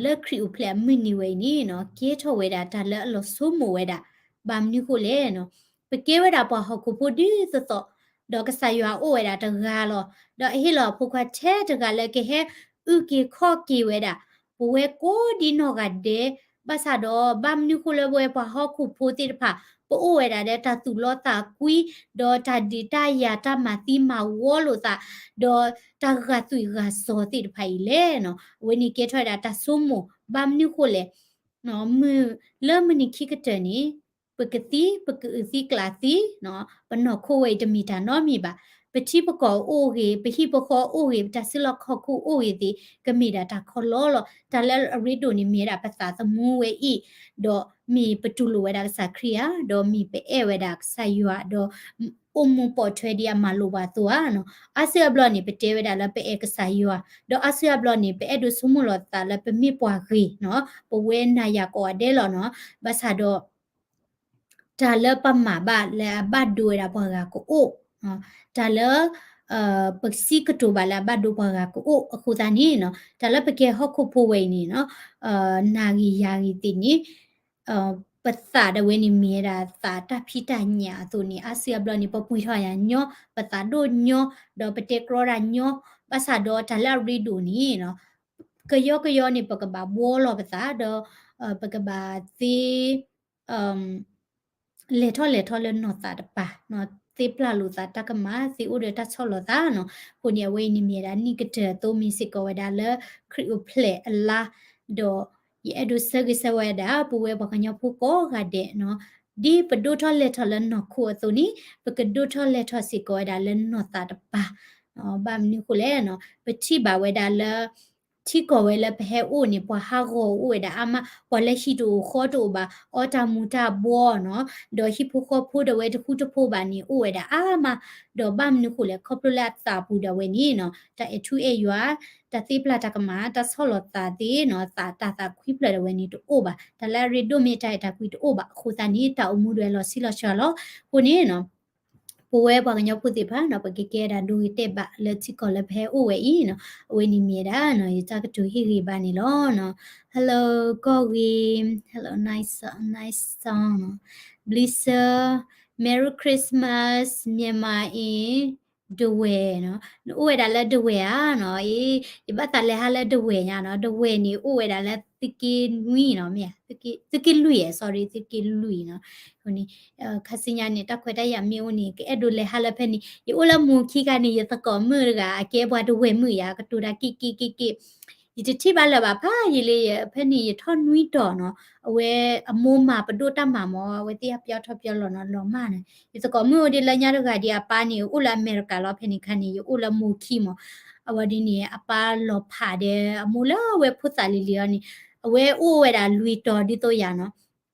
လၢခရံာ်အိၣ်ဖျဲၣ်အမုၢ်နံၤဝဲအံၤန့ၣ်နီၤ ကဲထီၣ်ဝဲဒၣ်တၢ်လၢအလီၤဆိကမိၣ်ဝဲဒၣ်. ဘၣ်မနုၤဃိလဲၣ်နီၤ ပကဲဝဲဒၣ်ပှၤဟီၣ်ခိၣ်ဖိဒ်သိးသိး, ဒီးကစၢ်ယွၤအိၣ်ဝဲဒၣ်တဂၤလီၤ. ဒီးအဟ့ၣ်လီၤအဖိခွါထဲတဂၤလၢကဟဲအုၣ်က့ၤခီၣ်က့ၤဝဲဒၣ် ပဝဲကိးဒ်နီၢ်ဂၤဒဲး, ဘၣ်ဆၣ်ဒီးဘၣ်မနုၤဃိလၢပဝဲပှၤဟီၣ်ခိၣ်ဖိသ့ၣ်တဖၣ် ပအိၣ်ဝဲဒၣ်ဒီးတၢ်သူၣ်လီသးကွံ, ဒီးတၢ်ဒုးတၢ်ယၤတၢ်မၤသံမၤဝီလိာ်သး, ဒီးတၢ်ဂာ်သွံၣ်ဂာ်စီၤသ့ၣ်တဖၣ်အံၤလဲၣ်နီၤ. အဝဲန့ၣ်ကဲထီၣ်ဝဲဒၣ်တၢ်ဆိကမိၣ် ဘၣ်မနုၤဃိလဲၣ် မုၢ်လၢမုၢ်နံၤခံကတၢၢ်န့ၣ် ပကသံ ပကအုၣ်သံကျၣ်သံ, ပနီၢ်ခိဝဲအံၤတမ့ၢ်တၢ်နီတမံၤဘၣ်. ပထံပကီၢ်အိၣ်ဂ့ၤ, ပဟံၣ်ပဃီအိၣ်ဂ့ၤ, ပတၢ်စုလီၢ်ခီၣ်ခိၣ်အိၣ်ဂ့ၤသ့ၣ် ကမ့ၢ်ဒၣ်တၢ်ခီလီလီၤ. တၢ်လၢအရ့ဒိၣ်န့ၣ်မ့ၢ်ဝဲဒၣ်ပသးသမူဝဲအံၤ, ဒီးမ့ၢ်ပတူၢ်လိာ်ဝဲဒၣ်ကစၢ်ခရံာ်ဧါ, ဒီးမ့ၢ်ပအဲၣ်ဝဲဒၣ်ကစၢ်ယွၤ, ဒီးအိၣ်မူပိာ်ထွဲဒ်အမၤလိာ်ပှၤအသိးဧါနီၤ. အါစုအါဘျီန့ၣ် ပတဲဝဲဒၣ်လၢပအဲၣ်ကစၢ်ယွၤ, ဒီးအါစုအါဘျီန့ၣ် ပအဲၣ်ဒိးဆိကမိၣ်လီၤသးလၢပမ့ၢ်ပှၤဂ့ၤနီၤ, ပဝဲနၤယၤကိးဂၤဒဲးလီၤနီၤ. ဘၣ်ဆၣ်ဒီး တၢ်လၢပမၤဘၣ်လၢအဘၣ်ဒိဝဲဒၣ်ပှၤဂၤကအိၣ်, တၢ်လၢ ပစံးကတိၤဘၣ်လၢအဘၣ်ဒိပှၤဂၤကအိၣ်အဃိသတးန့ၣ်နီၤ, တၢ်လၢပကဲဟီၣ်ခိၣ်ဖိဝဲအံၤန့ၣ်နီၤ, နၤဂ့ၤယၤဂ့ၤသ့ၣ်န့ၣ် ပသးဒၣ်ဝဲန့ၣ်မ့ၢ်ဝဲဒၣ်သးတၢ်ဖံးတၢ်ညၣ်အသိးန့ၣ် အါစုအါဘျီန့ၣ် ပပှံၢ်ထီၣ်ယၤညီ, ပသးဒိၣ်ညီ, ဒီးပတဲကြီဒၣ်ညီ, ဘၣ်ဆၣ်ဒီးတၢ်လၢအရ့ဒိၣ်န့ၣ်နီၤ, ကယီကယီန့ၣ် ပကဘၣ်ဘှီလီၤပသး ဒီး ပကဘၣ်သ့ လဲၤထီၣ်လဲၤထီလၢနီၢ်သးတပၤ, သ့ပျၢ်လိာ်သးတၢ်ကမၣ်, သ့အိၣ်ဒီးတၢ်ဆီၣ်လီၤသးနီၤ. အဃိန့ၣ် အဝဲအံၤန့ၣ်မ့ၢ်ဝဲဒၣ်နံၣ်ကတၢၢ်အသိး မ့ၢ်စ့ၢ်ကီးဝဲဒၣ်လၢခရံာ်အိၣ်ဖျဲၣ်အလါ, ဒီးယအဲၣ်ဒိးဆၢဂ့ၤဆၢဝါဝဲဒၣ် ပဝဲပှၤကညီဖိကိးဂၤဒဲးနီၤ, ဒ်ပဒိၣ်ထီၣ်လဲၤထီၣ်လၢနီၢ်ခိအသိးန့ၣ် ပကဒိၣ်ထီၣ်လဲၤထီၣ်စ့ၢ်ကီးဝဲဒၣ်လၢနီၢ်သးတပၤ. ဘၣ်မနုၤဃိလဲၣ်နီၤ, ပထံၣ်ဘၣ်ဝဲဒၣ်လၢ ထံကီၢ်ဝဲလၢပဟဲအိၣ်န့ၣ် ပှၤဟးဂီၤအိၣ်ဝဲဒၣ်အါမး, ပှၤလၢဟံၣ်တအိၣ်ဃီတအိၣ်ဘၣ် အီတၢ်မူၤတၢ်ဘှီနီၤ, ဒီးဟံၣ်ဖိဃီဖိဒၣ်ဝဲတဃူတဖိးဘၣ်န့ၣ် အိၣ်ဝဲဒၣ်အါမး, ဒီးဘၣ်မနုၤဃိလဲၣ် ခီဖျိလၢအသးပူၤဒၣ်ဝဲန့ၣ်နီၤ, တၢ်အဲၣ်ထူအဲၣ်ယွၤ, တၢ်သ့ပျၢ်တၢ်ကမၣ်, တၢ်ဆီၣ်လီၤသးသ့ၣ်နီၤ, သးတၢ်သးခွံဖျၢၣ်ဒၣ်ဝဲန့ၣ်တအိၣ်ဘၣ်, တၢ်လၢအရ့ဒိၣ်မ့ၢ်တၢ်အဲၣ်တၢ်ကွံတအိၣ်ဘၣ်အဃိသတးန့ၣ် တၢ်အိၣ်မူဒၣ်ဝဲလီၤဆံးလီၤစှၤလီၤ. အဃိန့ၣ်နီၤ ပဝဲပှၤကညီဖိသ့ၣ်တဖၣ်နီၤ ပကကဲဒၣ်ဒိဂ့ၤတဲာ်ဘၣ်လၢထံကီၢ်လၢပဟဲအိၣ်ဝဲအံၤနီၤ, အဝဲန့ၣ်မ့ၢ်ဝဲဒၣ်နီၤ ယတၢ်ကတိၤဟ့ၣ်ဂ့ၤဘၣ်န့ၣ်လီၤနီၤ. Hello ကီၢ်ဂ့ၤ, hello nice song, nice song နီၤ, Blissur, Merry Christmas မြန်မာ အံၤ ဒဝဲၢ်နီၤ, နအိၣ်ဝဲဒၣ်လၢဒဝဲၢ်ဧါနီၤ, အ့ ယဘၣ်သးလဲၤဟးလၢဒဝဲၢ်ညါနီၤ, ဒဝဲၢ်န့ၣ် အိၣ်ဝဲဒၣ်လၢသုးက့နွံနီၤ, မ့ၢ်ဧါ, သုးက့လွံၢ်ဧါ, sorry သုးက့လွံၢ်နီၤ, အဃိန့ၣ် ခါဆူညါန့ၣ် တၢ်ခွဲးတၢ်ယာ်မ့ၢ်အိၣ်န့ၣ် ကအဲၣ်ဒိးလဲၤဟးလၢဖဲန့ၣ်, ယအိၣ်လၢမိၢ်ခံခါန့ၣ် ယသကိးမုၣ်တဂၤ အကဲပှၤဒဝဲၢ်မုၣ်ယါ ကတိၤတၢ်က့ၣ်က့ၣ်က့ၣ်က့ၣ်, ယတထံၣ်ဘၣ်လၢၤဘၣ်ဖးယံာ်လံ, ဖဲန့ၣ်ယထီၣ်နွံတီၤနီၤ, အဝဲအမိၢ်မၤပဒိၣ်တၢ်မၤမၢ် အဝဲသ့ၣ်ဟးပၠီထီၣ်ပၠီလီၤနီၤ လီၤမၢ်န့ၣ်, ယသကိးမုၣ်အိၣ်ဒ်လၢညါတဂၤဒ်အပၢ်န့ၣ် အိၣ်လၢအမဲရကၤလီၤ, ဖဲန့ၣ်ခါန့ၣ် ယအိၣ်လၢမိၢ်ခံမၢ်, အဝဲဒ်န့ၣ် အပၢ်လီၤဖးဒီးအမိၢ်လၢအဝဲဖိသၣ်လံၤလံၤအီၤန့ၣ်, အဝဲအိၣ်ဝဲဒၣ်လွံၢ်တီၤဒ်သိးယၤနီၤ,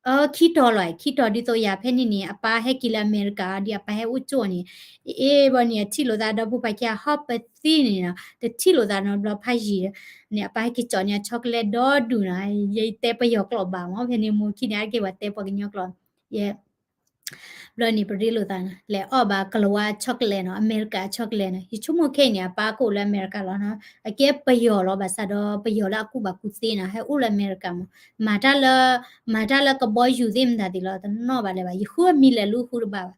အခံတီၤလီၤ, ခံတီၤဒ်သိးယၤ, ဖဲန့ၣ်န့ၣ် အပၢ်ဟဲက့ၤလၢအမဲရကၤ ဒ်အပၢ်ဟဲအိၣ်ကၠိန့ၣ်, အ့ၣ် ဘီန့ၣ် အထံၣ်လိာ်သးဒီဖိပၢ်ခံအဟီၣ်ပသံန့ၣ်နီၤ, တထံၣ်လိာ်သးနီတဘျီဖးယံာ်န့ၣ် အပၢ်ဟဲက့ၤကၠီန့ၢ်အ chocolate ဒီဒူၣ်နီၤ, ယတဲပယီၤကျိာ်ဘၣ်မၢ်, ဖဲန့ၣ်မိၢ်ခံန့ၣ် အကဲပှၤတဲပှၤကညီကျိာ်, ယ ဘျီန့ၣ် ပရ့လိာ်သးနီၤ, လဲၤအီၣ်ဘၣ်ကလၤဝါ chocolate နီၤ, အမဲရကၤ chocolate နီၤ, ယဆိကမိၣ်ခဲအံၤန့ၣ် အပၢ်ကအိၣ်လၢအမဲရကၤလီၤနီၤ, အကဲပယီၤလီၤ, ဘၣ်ဆၣ်ဒီးပယီၤလၢအကူၣ်ဘၣ်ကူၣ်သ့နီၤ, ဟဲအိၣ်လၢအမဲရကၤမၢ်, မၤတၢ်လၢ, မၤတၢ်လၢကဘီယူၤသ့ၣ်မတၤသ့ၣ်လီၤ, တနီၣ်ဘၣ်လၢၤဘၣ်, ယဃုအမံၤလဲၤလူဃုတဘၣ်ဘၣ်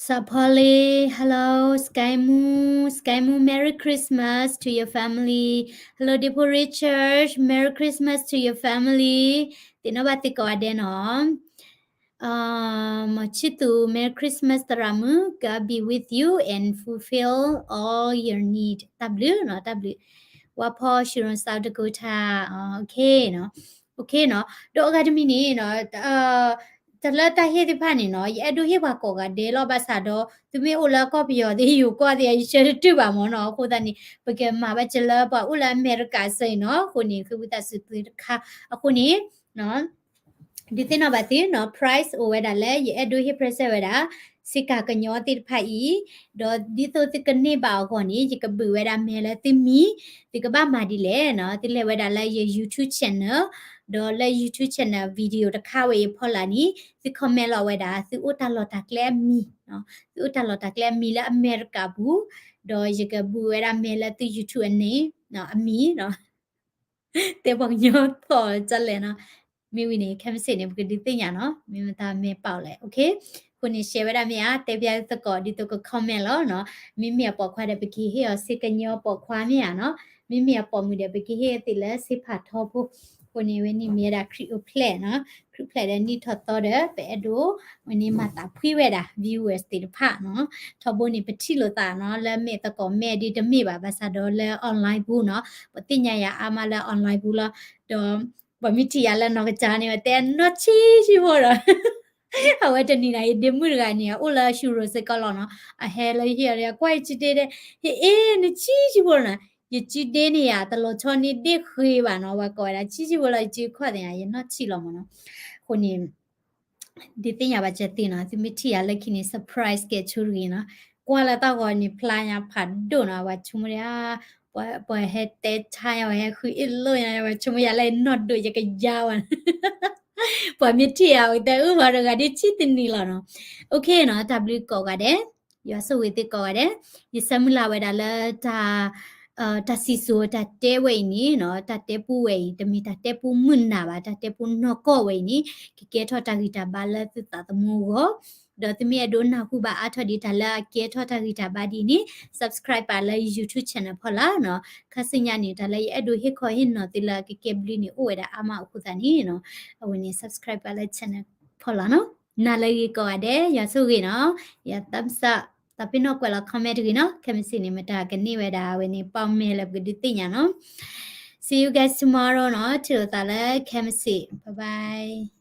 Sapole, hello, Sky Moo, Sky Moo, Merry Christmas to your family. Hello, Depo Richard, Merry Christmas to your family. သ့ၣ်နီၣ်ဘၣ်သုကိးဂၤဒဲးနီၤ. မီၤဆံသူ, Merry Christmas သရၣ်မုၣ်, God be with you and fulfill all your need. တၢ်ဘျုးနီၤ, တၢ်ဘျုး. ဝါဖီ Shillong, South Dakota. Okay နီၤ, okay နီၤ, ဒီးအဂၤတမံၤန့ၣ်နီၤ တၢ်လၢတၢ်ဟ့ၣ်သ့ၣ်တဖၣ်န့ၣ်နီၤ ယအဲၣ်ဒိးဟ့ၣ်ပှၤကိးဂၤဒဲးလီၤ, ဘၣ်ဆၣ်ဒီး သုမ့ၢ်အိၣ်လၢကီၢ်ပယီၤသ့ၣ် ယိၤကီၢ်သ့ၣ် ယဆၢတတုၤဘၣ်မၢ်နီၤ, အဃိသတးန့ၣ် ပကမၤဘၣ်စၢၤလၢပှၤအိၣ်လၢအမဲရကၤစ့ၢ်ကီးနီၤ, အဃိန့ၣ် ဃ့ဝံသးစူၤသုတခါ, အဃိန့ၣ် ဒုးသ့ၣ်နီၣ်ဘၣ်သုနီၤ price အိၣ်ဝဲဒၣ်လၢ ယအဲၣ်ဒိးဟ့ၣ် present ဝဲဒၣ် ဆ့ကၤကညီသ့ၣ်တဖၣ်အံၤ, ဒီးဒ်သိးသုကန့ၢ်ဘၣ်အဂီၢ်န့ၣ် ယကဘုးဝဲဒၣ်မဲာ်လၢသုမံၤ, သုကဘၣ်မၤဒ်လဲၣ်နီၤ, သုလဲၤဝဲဒၣ်လၢယ YouTube channel, ဒီးလၢ YouTube channel video တခါဝဲအံၤအဖီလာ်န့ၣ် သု comment လီၤဝဲဒၣ် သုအိၣ်တၢ်လီၢ်တၢ်ကျဲအမံၤ, သုအိၣ်တၢ်လီၢ်တၢ်ကျဲအမံၤလၢအမဲရကၤပူၤ, ဒီးယကဘုးဝဲဒၣ်မဲာ်လၢသု YouTube အန့ၣ် အမံၤနီၤ တဲပှၤကညီသီၣ်ကလဲၣ်နီၤ, မ့ၢ်ဝံၤန့ၣ် ခဲမုၢ်ဆ့ၣ်န့ၣ် ပကဒုးသ့ၣ်ညါနီၤ, မ့ၢ်မတၤမဲာ်ပာ်လဲၣ်, အဃိန့ၣ် share ဝဲဒၣ်မ့ၢ်ဧါ, တဲပျၢ်သကိး ဒ်သိးက comment လီၤနီၤ. မ့မ့ၢ်အပိာ်ခွါဒီး ပကဟ့ၣ်အီၤ စ့ကညီပိာ်ခွါမ့ၢ်ဧါနီၤ. မ့မ့ၢ်အပိာ်မုၣ်ဒီး ပကဟ့ၣ်အသ့ၣ်လၢစ့ဖးထီဖိ. အဃိန့ၣ် ဝဲန့ၣ်မ့ၢ်ဝဲဒၣ်ခရံာ်အိၣ်ဖျဲၣ်နီၤ, ခရံာ်အိၣ်ဖျဲၣ်ဒီးနံၣ်ထီၣ်သီဒီး ပအဲၣ်ဒိး ဝဲန့ၣ်မၤသးဖှံဝဲဒၣ် viewers သ့ၣ်တဖၣ်နီၤ. ထီဘိန့ၣ် ပထံၣ်လိာ်သးနီၤ, လၢမဲာ်သကိးမဲာ်ဒ်တမ့ၢ်ဘၣ်, ဘၣ်ဆၣ်ဒီးလၢ online ပူၤနီၤ, ပသ့ၣ်ညါယၤအါမးလၢ online ပူၤလီၤ. ဒီး ပှၤမ့ၢ်ထံၣ်ယၤလၢနီၢ်ကစၢ်န့ၣ် တဲအနီၢ်ဆံးဆံးဖိဒီး အဝဲတနံၤန့ၣ် ယဒ့မုၣ်တဂၤန့ၣ် အအိၣ်လၢ Shuro စ့ၢ်ကီးလီၤနီၤ, အဟဲလၢယဟံၣ်အီၤဒီး ကွၢ်ယစုဒ့ဒီး ဟ့ၣ်အ့ၣ် နဆံးဆံးဖိလီၤနီၤ. ယစုဒ့န့ၣ်ယၤ တလီၤဆီန့ၢ်ဒ့ၣ်ဃ့ဘၣ်နီၤ, ပှၤကိးဝဲဒၣ်ဆံးဆံးဖိလီၤ, ယစုခီၣ်သ့ၣ်ညါ ယနီၢ်ဆံးလီၤမးနီၤ. အဃိန့ၣ် ဒုးသ့ၣ်ညါဘၣ်စၢၤသုနီၤ, သုမ့ၢ်ထံၣ်ယၤလၢခံန့ၣ် surprise ကဲဆိတဂ့ၤနီၤ. ကွၢ်လၢတၢ်ဂီၤန့ၣ် ဖျါညါဖးဒိၣ်နီၤ, ပှၤဆိကမိၣ်ဒၣ် ပှၤဟဲတဲဆါညါ ပှၤဟဲဃုအ့ၣ်လိာ်ညါ ပှၤဆိကမိၣ်ယၤလၢနီၢ်ဒိၣ် ယကယါဝဲ, ပှၤမ့ၢ်ထံၣ်ယၤ ပကတဲအုၣ်ပှၤတဂၤဒ်ဆံတနံၤလီၤနီၤ. OK နီၤ, တၢ်ဘျုးကိးဂၤဒဲး, ယွၤဆိၣ်ဂ့ၤသုကိးဂၤဒဲး. ယဆၢမုၢ်လၢ်ဝဲဒၣ်လၢတၢ် တၢ်စံၣ်စိၤတၢ်တဲဝဲအံၤန့ၣ်နီၤ, တၢ်တဲပူဝဲအံၤ တမ့ၢ်တၢ်တဲပူမုာ်နၢ်ဘၣ်, တၢ်တဲပူနီၢ်ကီၢ်ဝဲအံၤန့ၣ် ကကဲထီၣ်တၢ်ဂံၢ်တၢ်ဘါလၢသုသးသမူအဂီၢ်. ဒီးသုမ့ၢ်အဲၣ်ဒိးနၢ်ဟူဘၣ်အါထီၣ်ဒံးတၢ်လၢအကဲထီၣ်တၢ်ဂံၢ်တၢ်ဘါဒ်အံၤန့ၣ် subscribe ပာ်လၢ YouTube channel ဖီလာ်နီၤ. ခါဆူညါန့ၣ် တၢ်လၢယအဲၣ်ဒိးဟ့ၣ်ခီဟ့ၣ်နီၤသုလၢအကကဲဘျုးန့ၣ် အိၣ်ဝဲဒၣ်အါမးအဃိသတးန့ၣ်နီၤ, အဝဲန့ၣ် subscribe ပာ်လၢ channel ဖီလာ်နီၤ. နၤလၢဂ့ၤကိးဂၤဒဲး, ယွၤဆိၣ်ဂ့ၤနီၤ. ယ thumbs up, သးပ့ၤနီၣ်ကွဲးလီၤ comment တဂ့ၤနီၤ. ခဲမုၢ်ဆ့ၣ်န့ၣ် မတၤကန့ၢ်ဝဲဒၣ်အဝဲန့ၣ် ပီၣ်မဲလၢပကဒုးသ့ၣ်ညါနီၤ. See you guys tomorrow နီၤ, ထံၣ်လိာ်သးလၢခဲမုၢ်ဆ့ၣ်, bye bye.